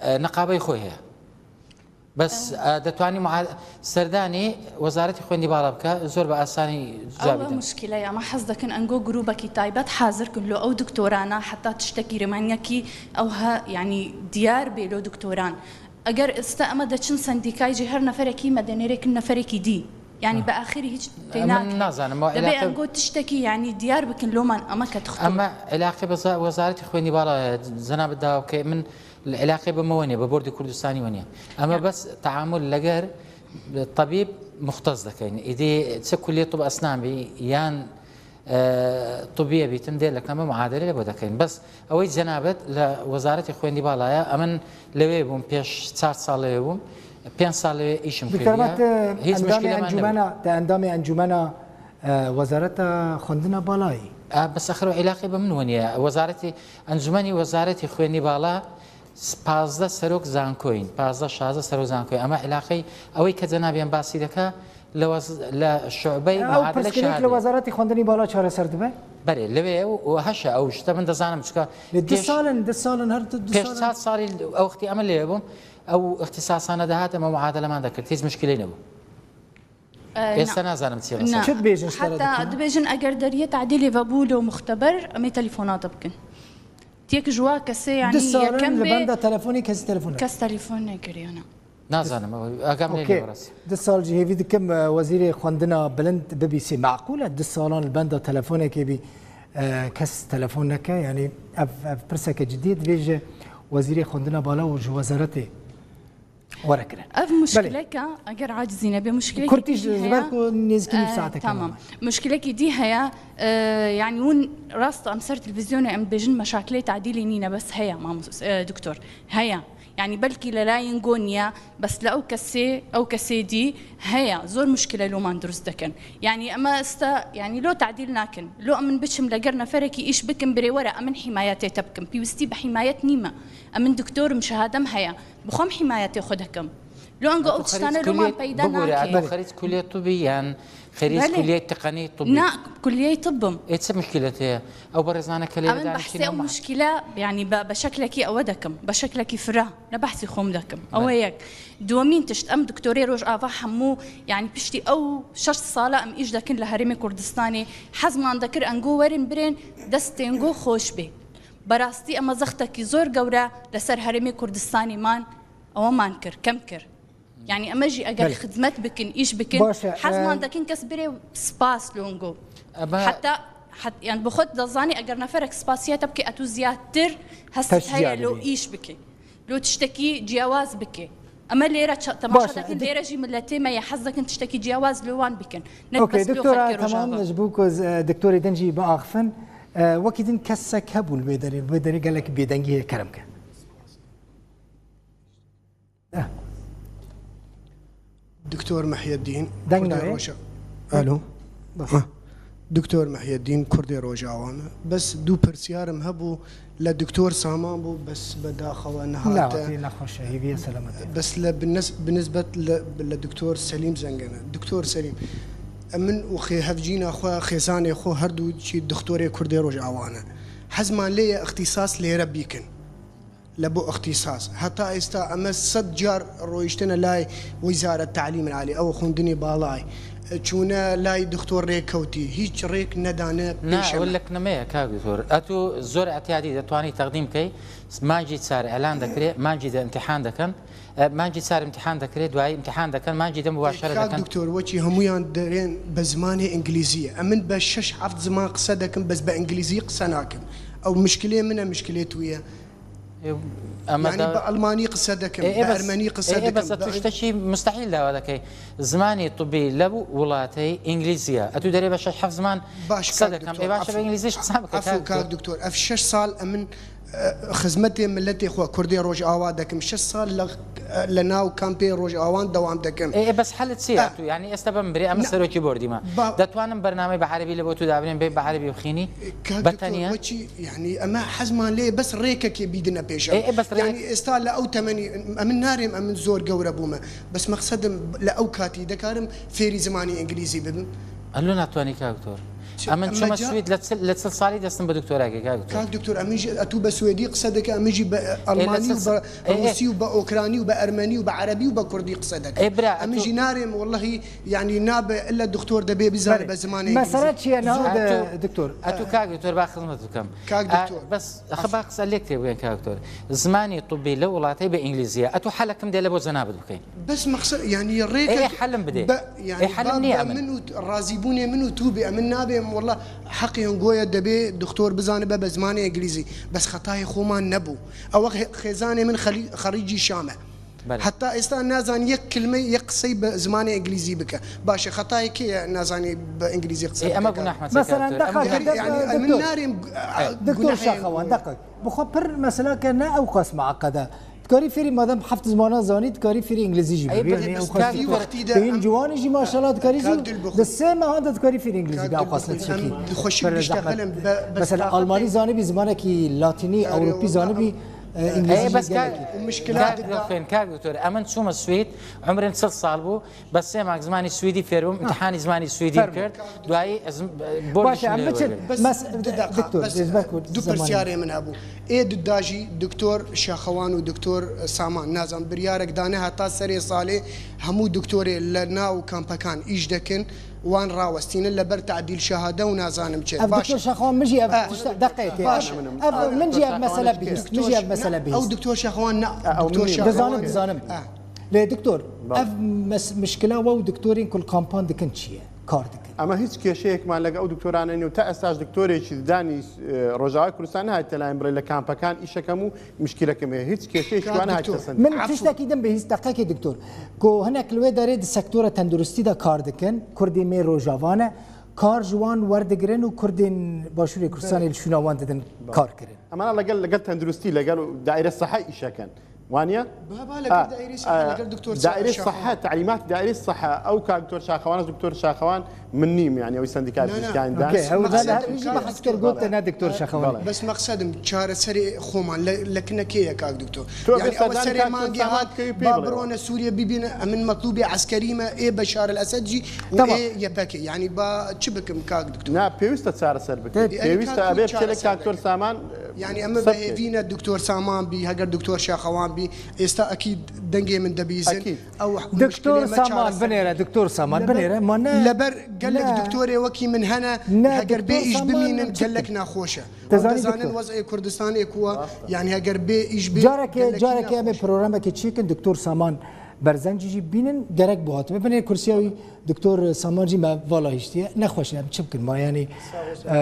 ئە، نقابەی خۆی هەیە. بەس، ئە، دەتوانی معا-، سەردانی وەزارەتی خوێندی باڵا بکە، زۆر بە ئاسانی ئەوە جوابی دەن. مشکلەیە. ئەمە حەز دەکەن ئەنگۆ گروبەکی تایبەت حازر کن لۆ ئەو دکتۆرانە، حتا تشتەکی رێمانیەکی ئەو هە، یعنی دیار بێ لۆ دکتۆران. ئەگەر ئێستا ئەمە دەچن سەندیکای جێ هەر نەفەرێکی مەدەنێرێکن نەفەرێکی دی، یعنی بە ئاخری هیچ تێناکرێت. نازانم، ئەوە دەبێ عێلاقە- ئەنگۆ تشتەکی یعنی دیار بکن لۆمان ئەمە کە تخت ئەمە عێلاقی بە زا-، وەزارەتی خوێندی باڵا، جەنابت داوا بکەی، من عێلاقی بە مەوە نیە، بە بۆردی کوردستانی وە نیە. ئەمە بەس تعامل لەگەر طبیب مختص دەکەین. ئیدی چ کولیە طب ئەسنان بی یان، ئە، طبیە بیتن، دێ لەکنەمە معادلە لە بۆ دەکەین. بەس ئەوەی جەنابەت لە وەزارەتی خوێندی باڵایە، ئەمن لەوێ بووم، پێش چار ساڵ لەوێ بووم، پێنج ساڵ لەوێ ئیشم دکتۆر کردیە. بەت هیچ ئەندامی مشکلەمان نەبوو. ئەنجومەنە، تە ئەندامی ئەنجومەنە، ئە، وەزارەتە خوندنە باڵایی. ئە، بەس ئەخر و عیلاقی بە من وە نیە. وەزارەتی، ئەنجومەنی وەزارەتی خوێندی باڵا، پازدە سەرۆک زانکۆین، پازدە شازدە سەرۆک زانکۆین. ئەمە عیلاقەی ئەوەی کە جەنابیان باسی دەکا، لە وەز-، لە شعبەی ئەو معادلە پرسکرێک لە شهادەیە. وەزارەتی خوندنی باڵا چارەسەر دەبێ؟ بەرێ، لەوێ و، و هەشە ئەو شتە من دەزانم، چکە لێ دو پێش، ساڵن، دو ساڵن هەر دو، دو پێش ساڵن. چار ساڵی ئەو وەختی ئەمە لێ بووم، ئەو اختصاصانە دەهات، ئەمە معادلەمان دەکرد، هیچ مشکلی نەبوو. ئێستا نازانم چی ڕەسەن. چت بێژن حتا دبێژن ئەگەر دەریە تعدیلی وە بوو لۆ مختبەر ئەمێ تەلیفۆناتە بکن. تێک ژوا کەسێ یعنی دو ساڵن یەکەم لە بێ بەندا تەلەفۆنی کەسی تەلەفۆن نەکرد. کەس تەلیفۆن نەکریانە. نازانم، ئەگەم لێ ئۆکێ. دو ساڵ جی هێوی دکم، ئە، وەزیرێ خوندنا بلند ببیسی. معقولە دو ساڵان لە بەندا تەلەفۆنێکی بی، ئە، کەس تەلەفۆن نەکە؟ یعنی ئەف، ئەف پرسەکە جدیە. دبێژە وەزیرێ خوندنا باڵا و ji وەزارەتێ وەرەگرن. ئەف مشکلەکە، ئەگەر عاجزی نەبێ، مشکلەکی کورتیش دیجی هەیە. زبەر کو نێزکی نیو ساعتێک تەمام. مشکلەکی دی هەیە، ئە، یعنی ون ڕاستە ئەم سەر تلڤیزیۆنە ئەم بێژن مەشاکلەی تعدیلی نینە، بەس هەیە مامۆس-، ئە، دکتۆر، هەیە. یعنی بەلکی لە لایەن گۆ نیە، بەس لە ئەو کەسێ، ئەو کەسێ دی هەیە، زۆر مشکلە لۆمان دروست دەکەن. یعنی ئەمە ئستا، یعنی لۆ تعدیل ناکن. لۆ ئەمن بچم لەگەر نەفەرێکی ئیش بکم، برێ وەرە ئەمن حیمایەتێ تە بکم. پێویستی بە حیمایەت نیمە. ئەمن دکتۆرم، شەهادەم هەیە. بخۆم حیمایەتێ خۆ دەکەم. لۆ ئەنگۆ ئەو تشتانە لۆمان پەیدا ناکێ. خەریج کولیە طبی یان خەریج کولیە تقنی طبی؟ نا، کولیە طبم. ئێ چ مشکلەتەیە؟ ئەو بەڕێزانە کە لێ ئەمن بەحسێ ئەو مشکلە، یعنی بە، بە شەکلەکی ئەوە دەکەم، بە شەکلەکی فرە، نە بەحسی خۆم دەکەم. ئەوە یەک. دووەمین تشت، ئەم دکتۆرێ ڕۆژاڤا هەموو، یعنی پشتی ئەو شەش ساڵە ئەم ئیش دەکن لە هەرێمی کوردستانی، حەزمان دەکرد ئەنگۆ وەرن برێن، دەستێنگۆ خۆش بێ. بەڕاستی ئەمە زەختەکی زۆر گەورە لەسەر هەرێمی کوردستانیمان ئەوەمان کرد، کەم کرد. یعنی ئەمە ژی ئەگەر خزمەت بکن، ئیش بکن، حەزمان دەکن کەس برێ سپاس لۆنگۆ. حتا، حت-، یعنی بخۆت دەزانی ئەگەر نەفەرێک سپاسیەتە بکە، ئەتو زیاتر هەست هەیە لۆ ئیش بکە، لۆ تشتەکی جیاواز بکە. ئەمە لێرە چ-، تەماشا دەکن، لێرە ژی ملەتێ مەیە حەز دەکن تشتەکی جیاواز لۆوان بکن. نەک بەس لۆ خەڵکی ڕۆژاوا. تەمام، ji bo ku ez, e, doktorê din jî biaxifin, e, wekî din kesek hebû li wê derê, li wê derê gelek bêdengî heye, kerem ke. دکتۆر محیەدین، دەنگ کوردی نایە؟ ڕۆژە. ئەلۆ. بەس. ها. دکتۆر محیەدین، کوردی ڕۆژاوامە. بەس دوو پرسیارم هەبوو، لە دکتۆر سامان بوو، بەس بەداخەوە نەهاتە. ناوەتی نەخۆشە، هیویە سەلامەتی. بەس لە بنس-، بنسبەت لە، لە دکتۆر سەلیم زەنگەنە. دکتۆر سەلیم، من و خێ هەڤجینا خۆ، خێزانێ خۆ هەردوو چی دکتۆرێ کوردی ڕۆژاوانە. حەزمان لێیە اختصاص لێرە بیکن. لە بۆ اختصاص. هەتا ئێستا ئەمە سەد جار ڕۆیشتنە لای وەزارەت تعلیم عالی، ئەوە خوندنی باڵای، چوونە لای دکتۆر ڕێکەوتی، هیچ ڕێک نەدانە. نا، پێشەمە. ئەوە لەکنەمەیە، کاک دکتۆر. ئەتو زۆر اعتیادی دەتوانی تەقدیم کەی، مانگی چار ئەلان دەکرێ، مانگی دە امتحان دەکەن، ئە، مانگی چار امتحان دەکرێ، دوایی امتحان دەکەن، مانگی دە مباشرە کاک دەکەن. دکتۆر، وەکی هەمویان دەرێن بە زمانی ئینگلیزیە. ئەمن بە شەش هەفت زمان قسە دەکەم، بەس بە ئینگلیزی قسە ناکەم. ئەو مشکلێ منە، مشکلێ تویە. ئەمە یعنی دا- بە ئەلمانی قسە دەکەم، ئێ، ئێ، بە بەس، ئەرمەنی قسە ئێ، ئێ، دەکەم، بەس ئەتو بە شتەکی مستحیل داوا دەکەی. زمانی طبی لەو وڵاتەی ئینگلیزیە. ئەتو دەرێ بە شەش هەفت زمان باش، قسە کاک دەکەم. دکتۆر، ئێ، باشە، بە عەفو. ئینگلیزیش قسە بکە، عەفو، کاک کاک دکتۆر. دکتۆر، ئەف شەش ساڵ ئەمن، Xizmetê miletê xwe Kurdê Rojava dekim. Şeş sal li, li nav kampê Rojavan dewam dekim. Ê, ê, bes helit çi ye? Eh. Tu, yanî, êsta be min birê, em Na- serokî bordî me. Ba- Detwanim bernameyê bi erebî li bo tu dabînin, bê bi erebî bixînî? Kak Doktor, Beteniye? Weçî, yanî, eme hezman lê bes rêkekê bîdine pêşe. Ê, ê, bes rêk- Yanî, êsta li ew temenî, em narim, em zor gewre bûme. Bes mexsedim li ew katî dekarim fêrî zimanî îngilîzî bibim. Elo natwanî, kak Doktor. Çi, Em in em çûme meca- Swîd, li çil, li çil salî destin bi doktorekê, kak Doktor. Kak Doktor, em jî, etû be Swêdî qise dike, em jî be Ê, li Almanî çil û be sa-, ê, ê. Rûsî û be Okraynî û be Ermenî û be Erebî û be Kurdî qise dike. Ê, bira, Em etû- jî narêm, wellahî, yanî nabe illa doktor debê bizane Berê. be zimanê Mesela Îngilîzî. çi ye niha Zor. de, Etû, Doktor? etû, kak Doktor, ba xizmet bikim. Kak E, Doktor. Bes, axa ba qise lêk tê bûyen, kak Doktor. Zimanî tibbî li welatê bi îngilîzî ye. Etû helek kim dê li bo cenabit bikî? Bes mexsed, yanî, rêkek Ê, ê, helim bidê. be, yanî, Ê, helim ba, nîye be min. min û t-, razîbûnê min û tu bê, em nabe, em, wallah, heqê hûn goye debê doktor bizanibe be zimanê îngilîzî. Bes xetayê xweman nebû. Ew xê-, xêzanê min xelî-, xerîcî Şam e. Belê. Heta êsta nazanî yek kilme, yek qisey bi zimanê îngilîzî bike. Baş e, xetayê kê ye nazanî bi îngilîzî qise Ê, bike? ema gunah me Mesela, çeker, deqa em ki, gunah- de- Yanî, em doktor, narin, a, doktor gunahê Şaxewan, deqa. Bi xwe pir mesela ke ne ew qas meaqed e. Dikarî fêrî, madem heft zimanan zanî, dikarî fêrî îngilîzî jî Ê, bibî. bi-, Yanî ew bi-, qas bi-, Vî wextî de di pînc em, ciwanî jî maşallah dikarî jî Kak Dilbixwîn. di sê mehan de dikarî fêrî îngilîzî Kak bî, ew qas Dilbixwîn, em tiştekî dixweşin pir bîşte zehmet. Xelem be-, be Mesela, taqetê. Almanî zanîbî, zimanekî latînî, Erê, ewropî wela zanîbî, em, e, Ê, îngilîzî bes jî kak, gelekî. Kak Dilbixwîn, kak doktor, em in çûme Swîd, umrên çil sal bû, bes sê mah zimanî Swîdî fêr bûm, Ha. imtihanî zimanî Swîdî Fermo. kir, duayî ez, e, borcî Baş e, em şûnê biçin. were. Bes Mes-, di deqa, doktor, bes ez bek du zamanî. pirsyarê min hebû. Ê di da jî doktor Şaxewan û doktor Saman, nazan, biryarek dane heta serê salê hemû doktorê li nav kampekan îş dekin, wan rawestînin li ber tadîl şehade û nazanim çi. Ev Baş doktor e. Şaxewan min jî ev Eh, tişta deqeyekê. Baş e. Ev, ev min jî ev mesele bihîst. Min jî ev mesele bihîst. Ew doktor Şaxewan ne. Ew doktor min Şaxewan. Dizanim, dizanim. Eh. Lê doktor, Bale. ev mes-, mişkila we û doktorên ku li kampan dikin çi ye? Kar dikin. Ema hiç kêşeyekman lege ew doktoran hene û ta esta ji doktorê çî di danî, e, Rojavayê Kurdistan nehatiye layên birê li kampekan îşeke me û mişkîleke me heye. Hiç kêşeyekî Kak wan nehatiye doktor. sendî. Min Efû. tiştekî din bihîst, deqekê doktor. Ku hinek li wê derê di sektora tenduristî de kar dikin, Kurdê me Rojava ne, kar ji wan werdigirin û Kurdên Başûrê Kurdistanê li şûna wan didin kar kirin. Ema legel, legel tenduristî, legel daîre sehe îşekin. Waniye? Baba, legel daîrê sehe, legel doktor Daîrê Şaxewan. Sehe, telîmat daîrê sehe, ew ka doktor Şaxewan, ez doktor Şaxewan min nîm, yanî ew sendîkayê Na, na. pizîşkiyên Okey, danî. ew Mexsed da hemî jî behs kir, gote ne doktor Şaxewan. Bale. Bes mexsedim çareserê xweman, le-, lekinekê ye kak doktor. Tu Yanî bes ew danî serê kak mangê doktor Saman hat, keyî pê ba bile. birone Sûriye bibîne, em in metlûbê eskerî me, ê Beşar el Esed jî û Tamam. ê Y P G. Yanî ba çi bikim kak doktor? Na, pêwîst e çareser bike. Te- Pêwîst e, Yanî kak ebê kak çareser çêlek bike? Doktor Saman, Yanî em ê Seb bi hêvî ne doktor Saman bî, heger doktor Şaxewan bî, êsta ekîd dengê min dibîzin. Ekîd. Ew Doktor mişkilê me Saman çareser binêre, doktor Saman Leber, binêre, ma ne, leber gelek ne. doktorê wekî min hene, Ne, heger bê doktor îş Saman bimînin, çi gelek naxweş e. Te Ew zanî dizanin doktor? wez'ê Kurdistanê ku wa, Rast e. yanî heger bê îş bê Carekê, gelekî carekê em ê naxweş e. programekê çêkin, doktor Saman Berzencî jî bînin, gerek bû hatibe. Binê kursiya wî. Doktor Saman jî me vala hiştiye. Nexweş e, em çi bikin ma, yanî, e,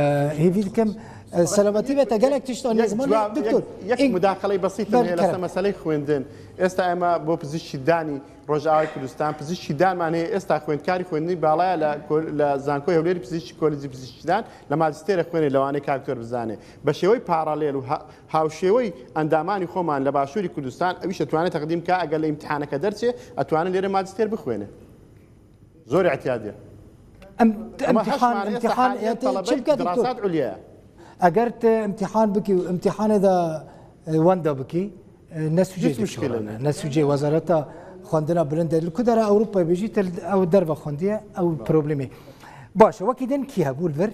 hêvî dikim, e, selametî be te gelek tişt aniye Yek zimanê. cevap, Doktor, yek, yek eng-, mudaxeleyê besît ber heye li ser kerem. meseleyê xwendin. Êsta ema bo pizîşkî danî Rojavayê Kurdistan, pizîşkî danman heye, êsta xwendkarî xwendinî balaya li kol-, li Zankoyê Hewlêrî pizîşkî kolîcî pizîşkî dan, li majistêrê xwênê li Wanê kak doktor bizane. Bi şêweyî paralel û ha-, hawşêweyî endamanî xweman li Başûrî Kurdistan, ew îş etwane teqdîm ka, eger li îmtihaneke derçê, etwane lêrê majistêr bixwêne. Zor îhtiyacê. Em, Ama imtihan, heşman êsta imtihan, haliyen ya te talebey çi bike, doktor? dirasat ulya ye. Eger te imtihan bikî û imtihanê de, e, wenda bikî, e, ne sûcê Hiç doktoran muşkil e, ne. ne sûcê wezareta xwendina bilind e. Li ku dera Ewropayê bijî, te ew derve xwendiye, ew problemê. Baş e, wekî din kî hebû li vir?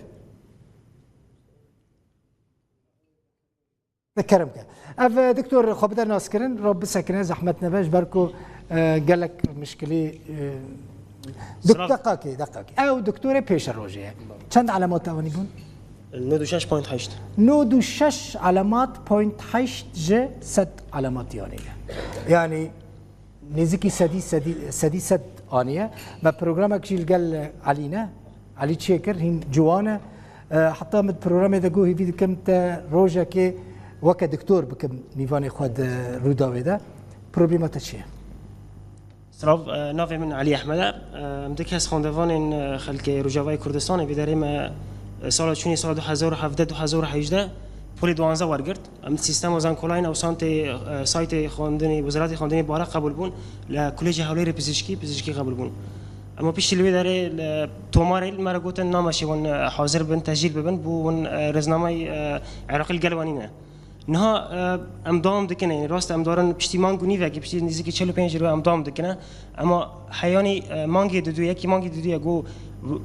Kerem ke. Ev, e, doktor, xwe bide naskirin, re bisekine, zehmet nebe, ji ber ku, e, gelek mişkilî, e, dok-, Silav. deqakê, deqakê. Ew doktorê pêşerojê ye. Çend elemat ewanî bûn? Nod û şeş point heşt. Nod û şeş elemat point heşt ji sed elemat yanî ye. Yanî, Nêzîkî sedî, sedî, sedî sed aniye. Me programek jî li gel Elî ne? Elî çêkir, hîn ciwan e. E, heta min di programê de got, hêvî dikim te rojekê weke doktor bikim nîvanê xwe di Rûdawê de. Problema te çi ye? Silav, e, navê min Elî Ehmed e. E, em du kes xwendevanên, e, xelkê Rojavayê Kurdistanê vê derê me, e, sala çûnê sala du hezar û hevdeh, du hezar û hejdeh Polê duwanzeh wergirt. Em sîstema zankolayîn ew santê, e, saytê xwendinê, Wezareta Xwendinê Bala qebûl bûn. Li Kolêcê Hewlêrê Pizîşkî, pizîşkî qebûl bûn. Ema piştî li wê derê li tomarê li me re gotin, nameşê hûn, e, hazir bin, tescîl bibin, bo hûn, e, rêznameyê, e, Iraqî li gel we nîne. Niha, e, em dewam dikin, yanî rast em darin piştî mang û nîvekê, piştî nêzîkî çil û pênc roj em dewam dikine. Ema heyanî, e, mangê didu, yekî mangê didu ye ku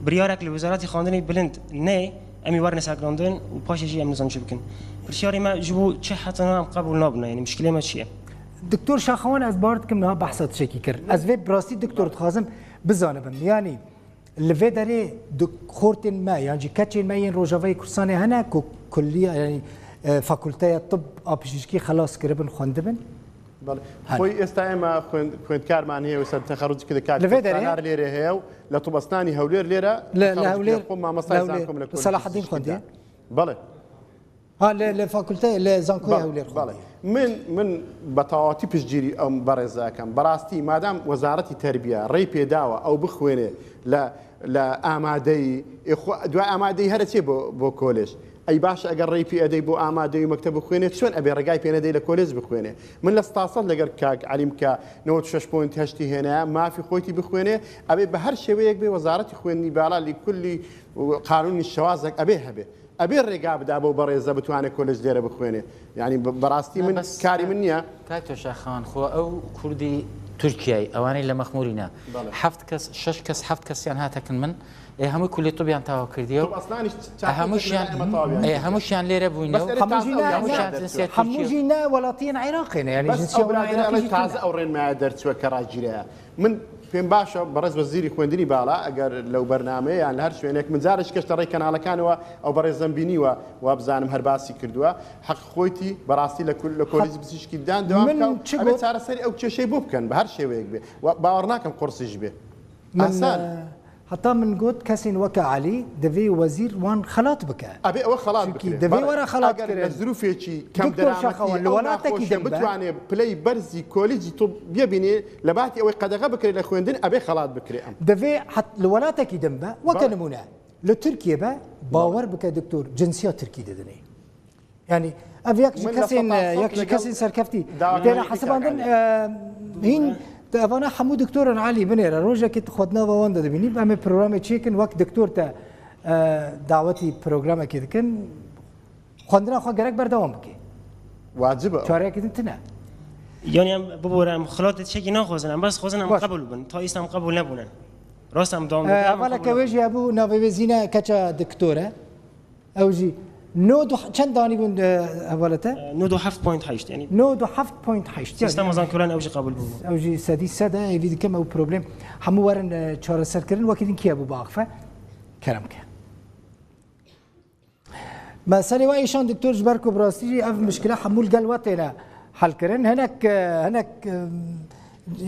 biryarek li Wezareta Xwendinê Bilind neyê, em ê werin sekinandin û paşê jî em nizanin çi bikin. Pirsyarê me ji bo çi heta niha em qebûl nabin, yanî mişkilê me çi ye? Doktor Şaxewan, ez bawer dikim niha behsa tiştekî kir. Ez vê bi rastî doktor dixwazim bizanibim. Yanî li vê derê du xortên me, yan jî keçên me yên Rojavayê Kurdistanê hene ku kulliya, yanî, e, fakulteya tib a pizîşkî xelas kiribin, xwendibin? Belê. Hene. Xwey êsta ئێمە خوێند-، خوێندکارمان هەیە و سەر تەخەروج کردە کاک Li vê derê Salar lêrê heye û لە توبستانی هەولێر لێرە Li, li تەخەروج Hewlêr, کرد. خۆ مامۆستای li Hewlêr, زانکۆم لە li Selahaddîn Kurdî xwendiye. Belê. Ha, li, li fakulte, li Zankoya Belê, Hewlêr belê. Xwendiye. Min, min بە تەواوەتی پشتگیری ئەم بەڕێزە ئەکەم. بەڕاستی مادام وەزارەتی تەربیە ڕێی پێداوە ئەو بخوێنێ لە، لە ئامادەیی، ئێ خۆ، دوای ئامادەیی هەرە چێ بۆ، بۆ کۆلێژ؟ ئەی باشە ئەگەر ڕێی پێ ئەدەی بۆ ئامادەیی مەکتەب بخوێنێ، چۆن ئەبێ ڕێگای پێ نەدەی لە کۆلێژ بخوێنێ؟ من لە ساسەد لەگەر کاک عەلیم کە نەوەد و شەش پۆینت هەشتی هێنایە، مافی خۆیتی بخوێنێ، ئەبێ بە هەر شێوەیەک بێ وەزارەتی خوێندنی بالا لە کولی قانونی شەوازێک ئەبێ هەبێ. ئەبێ ڕێگا بدا بۆ بەڕێزە بتوانێت کۆلێژ لێرە بخوێنێ. یعنی بە-، بەڕاستی من بەس کاری من نییە. کاک تۆشا خان، خۆ ئەو کوردی تورکیای، ئەوانەی لە مەخموری نا. بەڵێ. هەفت کەس، شەش کەس، هەفت کەسیان هاتەکن من. ئێ، هەمووی کولی طبیان تاوا کردیە و تۆ ئەسلانیش چ-، چاکە هەمووشیان، تەکنیک لە ئێمە تاوا ئێ، هەمووشیان لێرە بووینە و چاکە هەمووشی نا، هەمووشیان هەمووشی نا وڵاتیان عێراقێنە، یعنی بەس جنسیە ئەو وڵاتیان برادەرە عێراقی ئەڵێ ژی تازە ئەو ڕێنمایە دەرچووە کە ڕاگیرەیە. من پێم باشە بەڕێز وەزیری خوێندنی باڵا، ئەگەر لەو بەرنامەیە یان لە هەر شوێنێک، من جارێک کەشتە ڕێی کەناڵەکانەوە ئەو بەڕێزەم بینیوە، وا بزانم هەر باسی کردووە، حەق خۆیتی بەڕاستی لە کول-، لە کۆلیجی پزیشکی دان دەوام بکە و ئەبێ چارەسەری ئەو کێشەی بۆ بکەن بە هەر شێوەیەک بێ. و باوەڕ ناکەم قورسیش بێ. من، ئاسان. ئە، هەتا من گوت کەسین وەکە عەلی دەبێ وەزیر وان خەلات بکە. ئەبێ ئەوە خەڵات چونکی بکرێ. دەبێ بەڵێ. وەرە خەڵات ئەگەر کرێ. لە زروفێکی کەم دکتۆر دەرامەتی شاخەوان، لە ئەو وڵاتێکی ناخۆشە دم بە. بتوانێ پلەی بەرزی کۆلیجی تۆ ببینێ، لە باتی ئەوەی قەدەغە بکرێ لە خوێندن، ئەبێ خەڵات بکرێ ئەم. دەبێ حت-، لە وڵاتێکی دم بە، وەکە بەڵێ. نمونە، لە تورکیە بە، باوەڕ بەڵێ. بکە دکتۆر، جنسیا تورکی دەدنێ. یعنی، ئەڤ یەک ji من لە kesên، سەد یەک ji لەگەڵ kesên serkeftî داواکاریەکی تێرە حەسەباندن، کاک عەلی. ئە، هین، ئەڤانە هەموو دکتۆرن عەلی بنێرە. ڕۆژێکی خۆتناوە وان دەبینی، ئەمێ پرۆگرامێ چێکن، وەک دکتۆر تە، ئە، داوەتی پرۆگرامێکی دکن، خوندنا خۆ گەرەک بەردەوام بکەی. واجبە. چارەیەکی دن تنە. یانی ئەم ببوورە، ئەم خڵاتێ چێکی ناخۆزن، ئەم بەس خۆزن ئەم باش. قبول بن، تا ئیستا ئەم قبول نەبوونن. ڕاست ئەم داوام ئە، دەکەن، ئەم ئەڤالە قبول کە نەبوون. وێژی هەبوو، ناوێ وێ زینە کەچە دکتۆرە. ئەو ژی نۆ دو چەند دانی بوون، ئە، هەوالەتە؟ نۆ دو هەفت پۆینت هەشت، یعنی. نۆ دو هەفت پۆینت هەشت، یعنی. سیستەما زانکۆلان ئەو ژی قبول بوو. ئەو ژی سەدی سەدە، ئێوی دکەم ئەو پرۆبلێم هەموو وەرن، ئە، چارەسەر کردن، وەکی دن کیە بوو بە ئاخفە؟ کەرەم کە. مەسەلێ وە ئیشان دکتۆر ji ber ku bi rastî jî ev mişkile hemû li gel we têne helkirin. Hinek, hinek,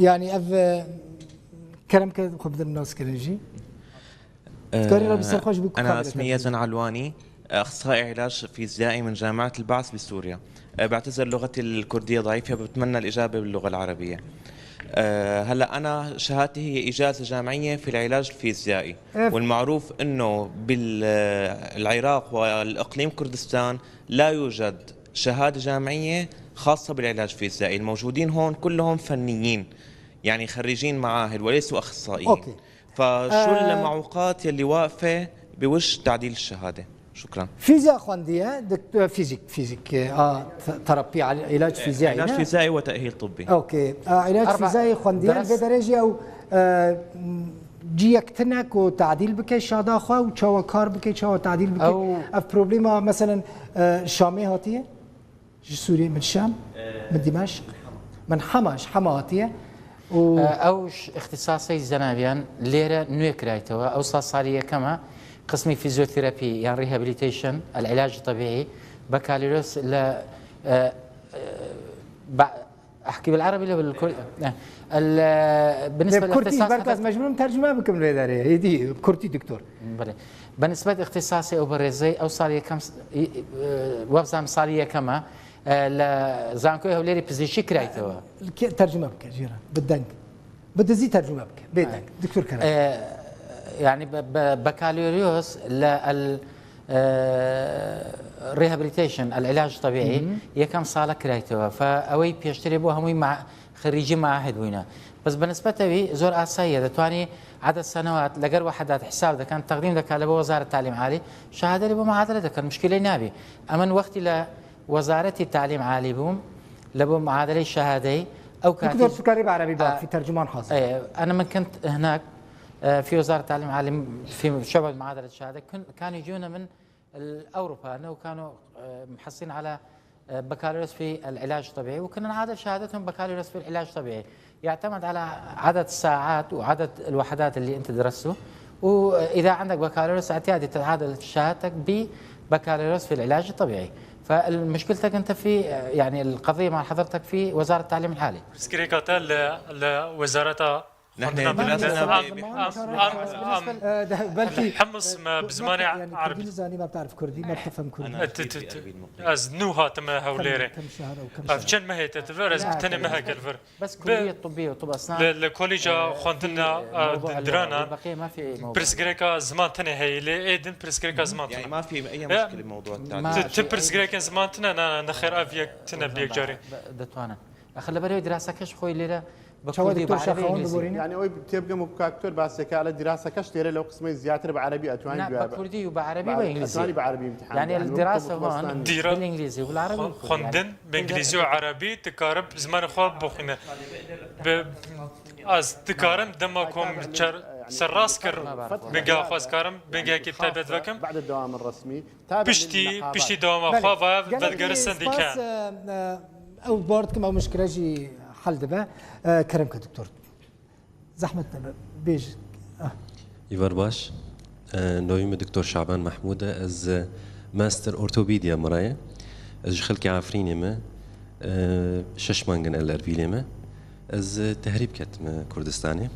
yanî ev, kerem ke xwe bidin nas kirin jî. Dikarî re bi ser xwe ji bo أنا اسمي يزن علواني، أخصائي علاج فيزيائي من جامعة البعث بسوريا. بعتذر لغتي الكردية ضعيفة، بتمنى الإجابة باللغة العربية. هلا أنا شهادتي هي إجازة جامعية في العلاج الفيزيائي، والمعروف إنه بالعراق والإقليم كردستان لا يوجد شهادة جامعية خاصة بالعلاج الفيزيائي، الموجودين هون كلهم فنيين، يعني خريجين معاهد وليسوا أخصائيين. أوكي. فشو آه. المعوقات يلي واقفة بوش تعديل الشهادة؟ شكرا. Fîzya xwendiye, dikt-, fîzîk, fîzîk, e, a, t-, terapî, al-, îlaç fîziyayî, علاج ne? فيزيائي وتأهيل طبي. Okey. A, îlaç أربع fîziyayî xwendiye, درس. Vê derê jî ew, e, ciyek tune ku tadîl bike şada xwe û çawa kar bike, çawa tadîl bike. Ew Ev problema, meselen, e, Şamê hatiye? Ji Sûriyê min Şam, min Dimeşq, min Hema, ji Hema hatiye. û Ew ji îxtisasê zenaviyan lêre nû kiraytewî. Ew sal salî yekem e, qismî fîzyoterapî yan rehabilitation, el îlac tebîî, بكالوريوس li, e, e, ba-, أحكي بالعربي ولا بالكردي؟ E, el, e, بالنسبة Kurtî, للاختصاص berkaz هذا mecbûrim tercüme bikim lê derê. Êdî, Kurtî doktor. بەڵێ. بە نسبەت ئیختیساسی ئەو بەڕێزەی ئەو ساڵ یەکەم س-، ئی-، ئێ، وەبزانم ساڵی یەکەمە، ئێ، لە زانکۆی هەولێری پزیشکی کرایتەوە. کێ تەرجمە بکە، جیران؟ بە دەنگ. بە دزی تەرجمە بکە. بێ دەنگ. دکتۆر کەرەم. ئێ، یعنی بە، بە، بەکالۆریۆس لە ئەل، ئێ، rehabilitation، العلاج الطبيعي، یەکەم ساڵە کرایتەوە. فە ئەوەی پێشترێ بۆ هەمووی مع-، خريجي معاهد بووینە. بەس بە نسبەتەوی زۆر ئاساییە، دەتوانی عدد سنوات لەگەر وحدات حساب دەکەن، تەقدیم دەکات لە بۆ وەزارەت تعلیم عالی، شەهادەی بۆ معادلە دەکەن، مشکلەی نابی. ئەمن وەختی لە وەزارەتی تعلیم عالی بووم، لە بۆ معادلەی شەهادەی، ئەو کاتی دکتۆر سوکاری بە عەرەبی بە، آه، فی تەرجمان حاضر. إيه، أنا من كنت هناك، آه، في وزارة التعليم العالي في شعبة معادلة الشهادة، كن-، كانوا يجونا من ال-، أوروبا، أنه كانوا، آه، محصلين على، آه، بكالوريوس في العلاج الطبيعي، وكنا نعادل شهادتهم بكالوريوس في العلاج الطبيعي. يعتمد على عدد الساعات وعدد الوحدات اللي أنت درسته، وإذا عندك بكالوريوس اعتيادي تتعادل شهادتك ببكالوريوس في العلاج الطبيعي. فالمشكلتك أنت في، آه، يعني القضية مع حضرتك في وزارة التعليم العالي. Pirsgirêka te li, li wezareta نحن xwendina دراسة bilind. Am, am, am, am, بالنسبة ل-، آه، ده، بلكي، حمص ما آه، بزماني ما بت-، يعني، عربي. كردي زاني ما بتعرف كردي، ما بتفهم كردي. أنا أت-، أت-، أت-، أتي أربيل مقيم. Ez nû hatime Hewlêrê. كم، كم شهر أو كم سنة؟ Ev çend mehê te divê ez bi tenê meheke li vir. بس كلية طبية وطب أسنان، bi kolîca آه، xwendina, في آه، موضوع di-، diranan. البقية ما في موضوع. Pirsgirêka ziman tenê heye lê ê din pirsgirêka ziman tune. يعني ما في أي مشكلة بموضوع التعديل. ما في أي مشكلة. Tu, tu pirsgirêkên ziman tune, na, na, nexêr ev yek tune bi yek carî. دەتوانن. ئەخە لەبەرەوەی دراسەکەش خۆی لێرە بە کوردی و بە عەرەبی ئینگلیزی. یعنی ئەوەی تێبگەم و کاکتۆر باسێکە لە دراسەکەش لێرە لەو قسمەی زیاتر بە عەرەبی ئەتوانی نا، بە کوردی و بە عەرەبی و بە ئینگلیزی. ئەتوانی بە عەرەبی امتحان یعنی بدەن. دراسە هون بالانگلیزی و بالعربی. Xwendin bi îngilîzî û erebî dikarim zimanê xwe bixwîne. Bi-, ez dikarim dema ku min çer-, serrast kir bingehê xwe, ez karim bingehekî taybet vekim. Piştî, piştî dewama xwe vaya vedgere sendîke. Ew bar dikim, ew mişkile jî hel dibe. Kerem ke doktor. Zehmet nebe, bêj. Îvar baş. E, navî min Doktor Şaban Mehmûd e. Ez, e, Master Ortopediya min re ye. Ez ji xelkê Efrînê me. E, şeş mang in ez li Erbilê me. Ez, e, tehrîb ketime Kurdistanê.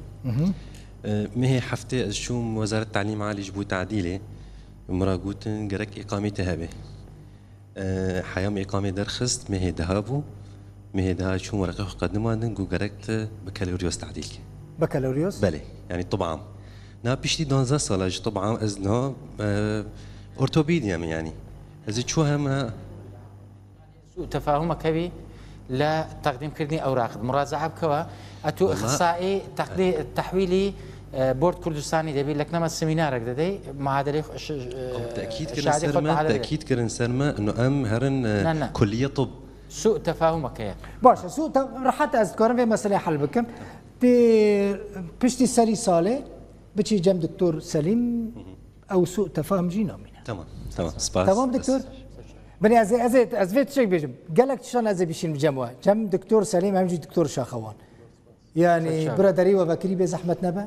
E, mehê heftê ez çûm Wezaret Telîm Alî ji bo tadîlê. Min re gotin gerek îqamê te hebe. E, heya min îqamê derxist, mehê deha bû. Mehê deha çûm wereqê xwe qedimandin, got gerek tu bakaloriyos tadîl ke. Bakaloriyos? Belê, yanî tib am. Na piştî duwazdeh sala ji tib am ez niha, e, ortopediya me yanî. Ez ê çû hem, e, سوء تفاهمك هبي لتقديم كردني أوراق مراجعة بكوا. أتو أخصائي تقدي-، تحويلي، آه، بورد كردستاني دبي لك نما سيمينارك ددي معادلة خ-، ش-، آه، تأكيد كرن شهادة سرمة، خد معادلة. تأكيد كرن سرمة إنه أم هرن، آه، لا، لا. كلية طب. سوء تفاهمك يا. باش، سوء ت-، رحت أذكر في مسألة حل بكم. تي بشتي سري صالح، بتشي جنب دكتور سليم، أو سوء تفاهم جينا منه. تمام، تمام، سباس. تمام دكتور؟ بني أزي، أزي، أزي تشيك بيجم. قال لك تشان أزي بيشين بجموة. جم دكتور سليم، هم جي دكتور شاخوان. يعني، برادري وبكري بزحمة نبا.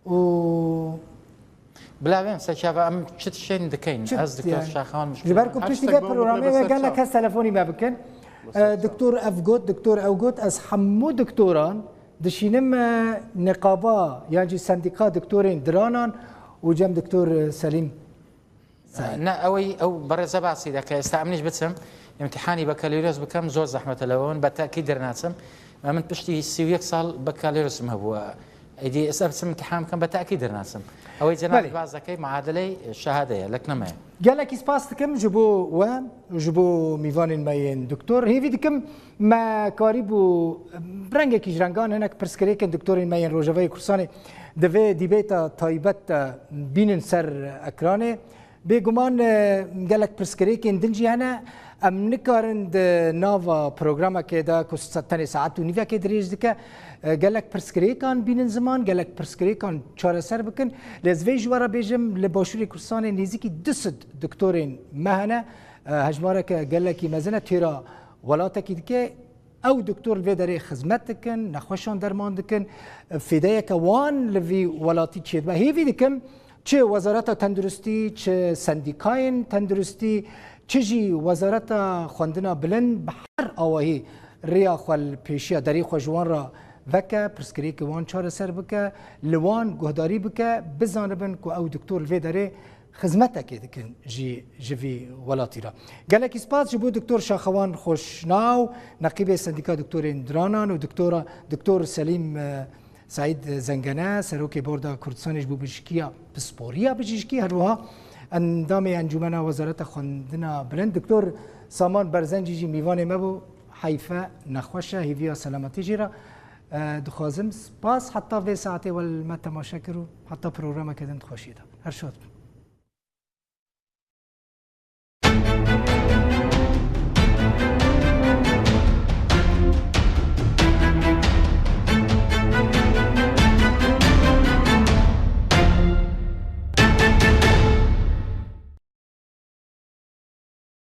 و بلا بێم سەرچاوە ئەم چ تشتێن دەکەین. ئەز دکتۆر شاخەوان مشکل. Ji ber ku piştî vê programê wê gelek kes telefonî me bikin. E, doktor ev got, doktor ew got, ez hemû doktoran dişînim, e, niqaba yan jî sendîka doktorên diranan û cem doktor, e, Selîm. Ne, ئەوەی ئەو بەڕێزە باسی دەکە، ئێستا ئەمنیش بچم ئیمتیحانی بەکالۆریۆس بکەم، زۆر زەحمەتە لەوەون، بە تەئکید دەرناچم. من پشتی سی و یەک ساڵ بەکالۆریۆسم هەبووە. ئیدی ئێستا بچم ئیمتیحان بکەم، بە تەئکید دەرناچم. ئەوەی جەنابت باس دەکەی معادلەی شەهادەیە، لەکنەمەیە. Gelekî spas dikim ji bo we, ji bo mîvanên me yên doktor. Hêvî dikim me karîbû rengekî ji rengan hinek pirsgirêkên doktorên me yên Rojavayê Kurdistanê di vê dîbêta taybet de bînin ser ekranê. Bêguman, e, gelek pirsgirêkên din jî hene. Em nikarin di nava programekê de ku se-, tenê saet û nîvekê dirêj dike, e, gelek pirsgirêkan bînin ziman, gelek pirsgirêkan çareser bikin. Lê ez vê ji we re bêjim, li Başûrê Kurdistanê nêzîkî du sed doktorên me hene. E, hejmareke gelekî mezin e, têra welatekî dike. Ew doktor li vê derê xizmet dikin, nexweşan derman dikin, fêdeyeke wan li vî welatî çêdibe. Hêvî dikim, çi Wezareta Tenduristî, çi sendîkayên tenduristî, çi jî Wezareta Xwendina Bilind bi her awahî rêya xwe li pêşiya derê xwe ji wan re veke, pirsgirêkê wan çareser bike, li wan guhdarî bike, bizanibin ku ew doktor li vê derê xizmetekê dikin jî ji vî welatî re. Gelekî spas ji bo Doktor Şaxewan Xoşnaw, neqîbê Sendîka Doktorên Diranan û Doktora, Doktor Selîm, e, Seîd Zengene, Serokê Borda Kurdistanê ji bo Bijîşkiya, Pisporiya Bijîşkî, her wiha, Endamê Encûmena Wezareta Xwendina Bilind, Doktor Saman Berzencî jî mîvanê me bû. Heyfe, nexweş e, hêviya selametî jî re. E, dixwazim spas heta vê saetê we li me temaşe kir û heta programeke din di xweşiyê de. Her şad bin.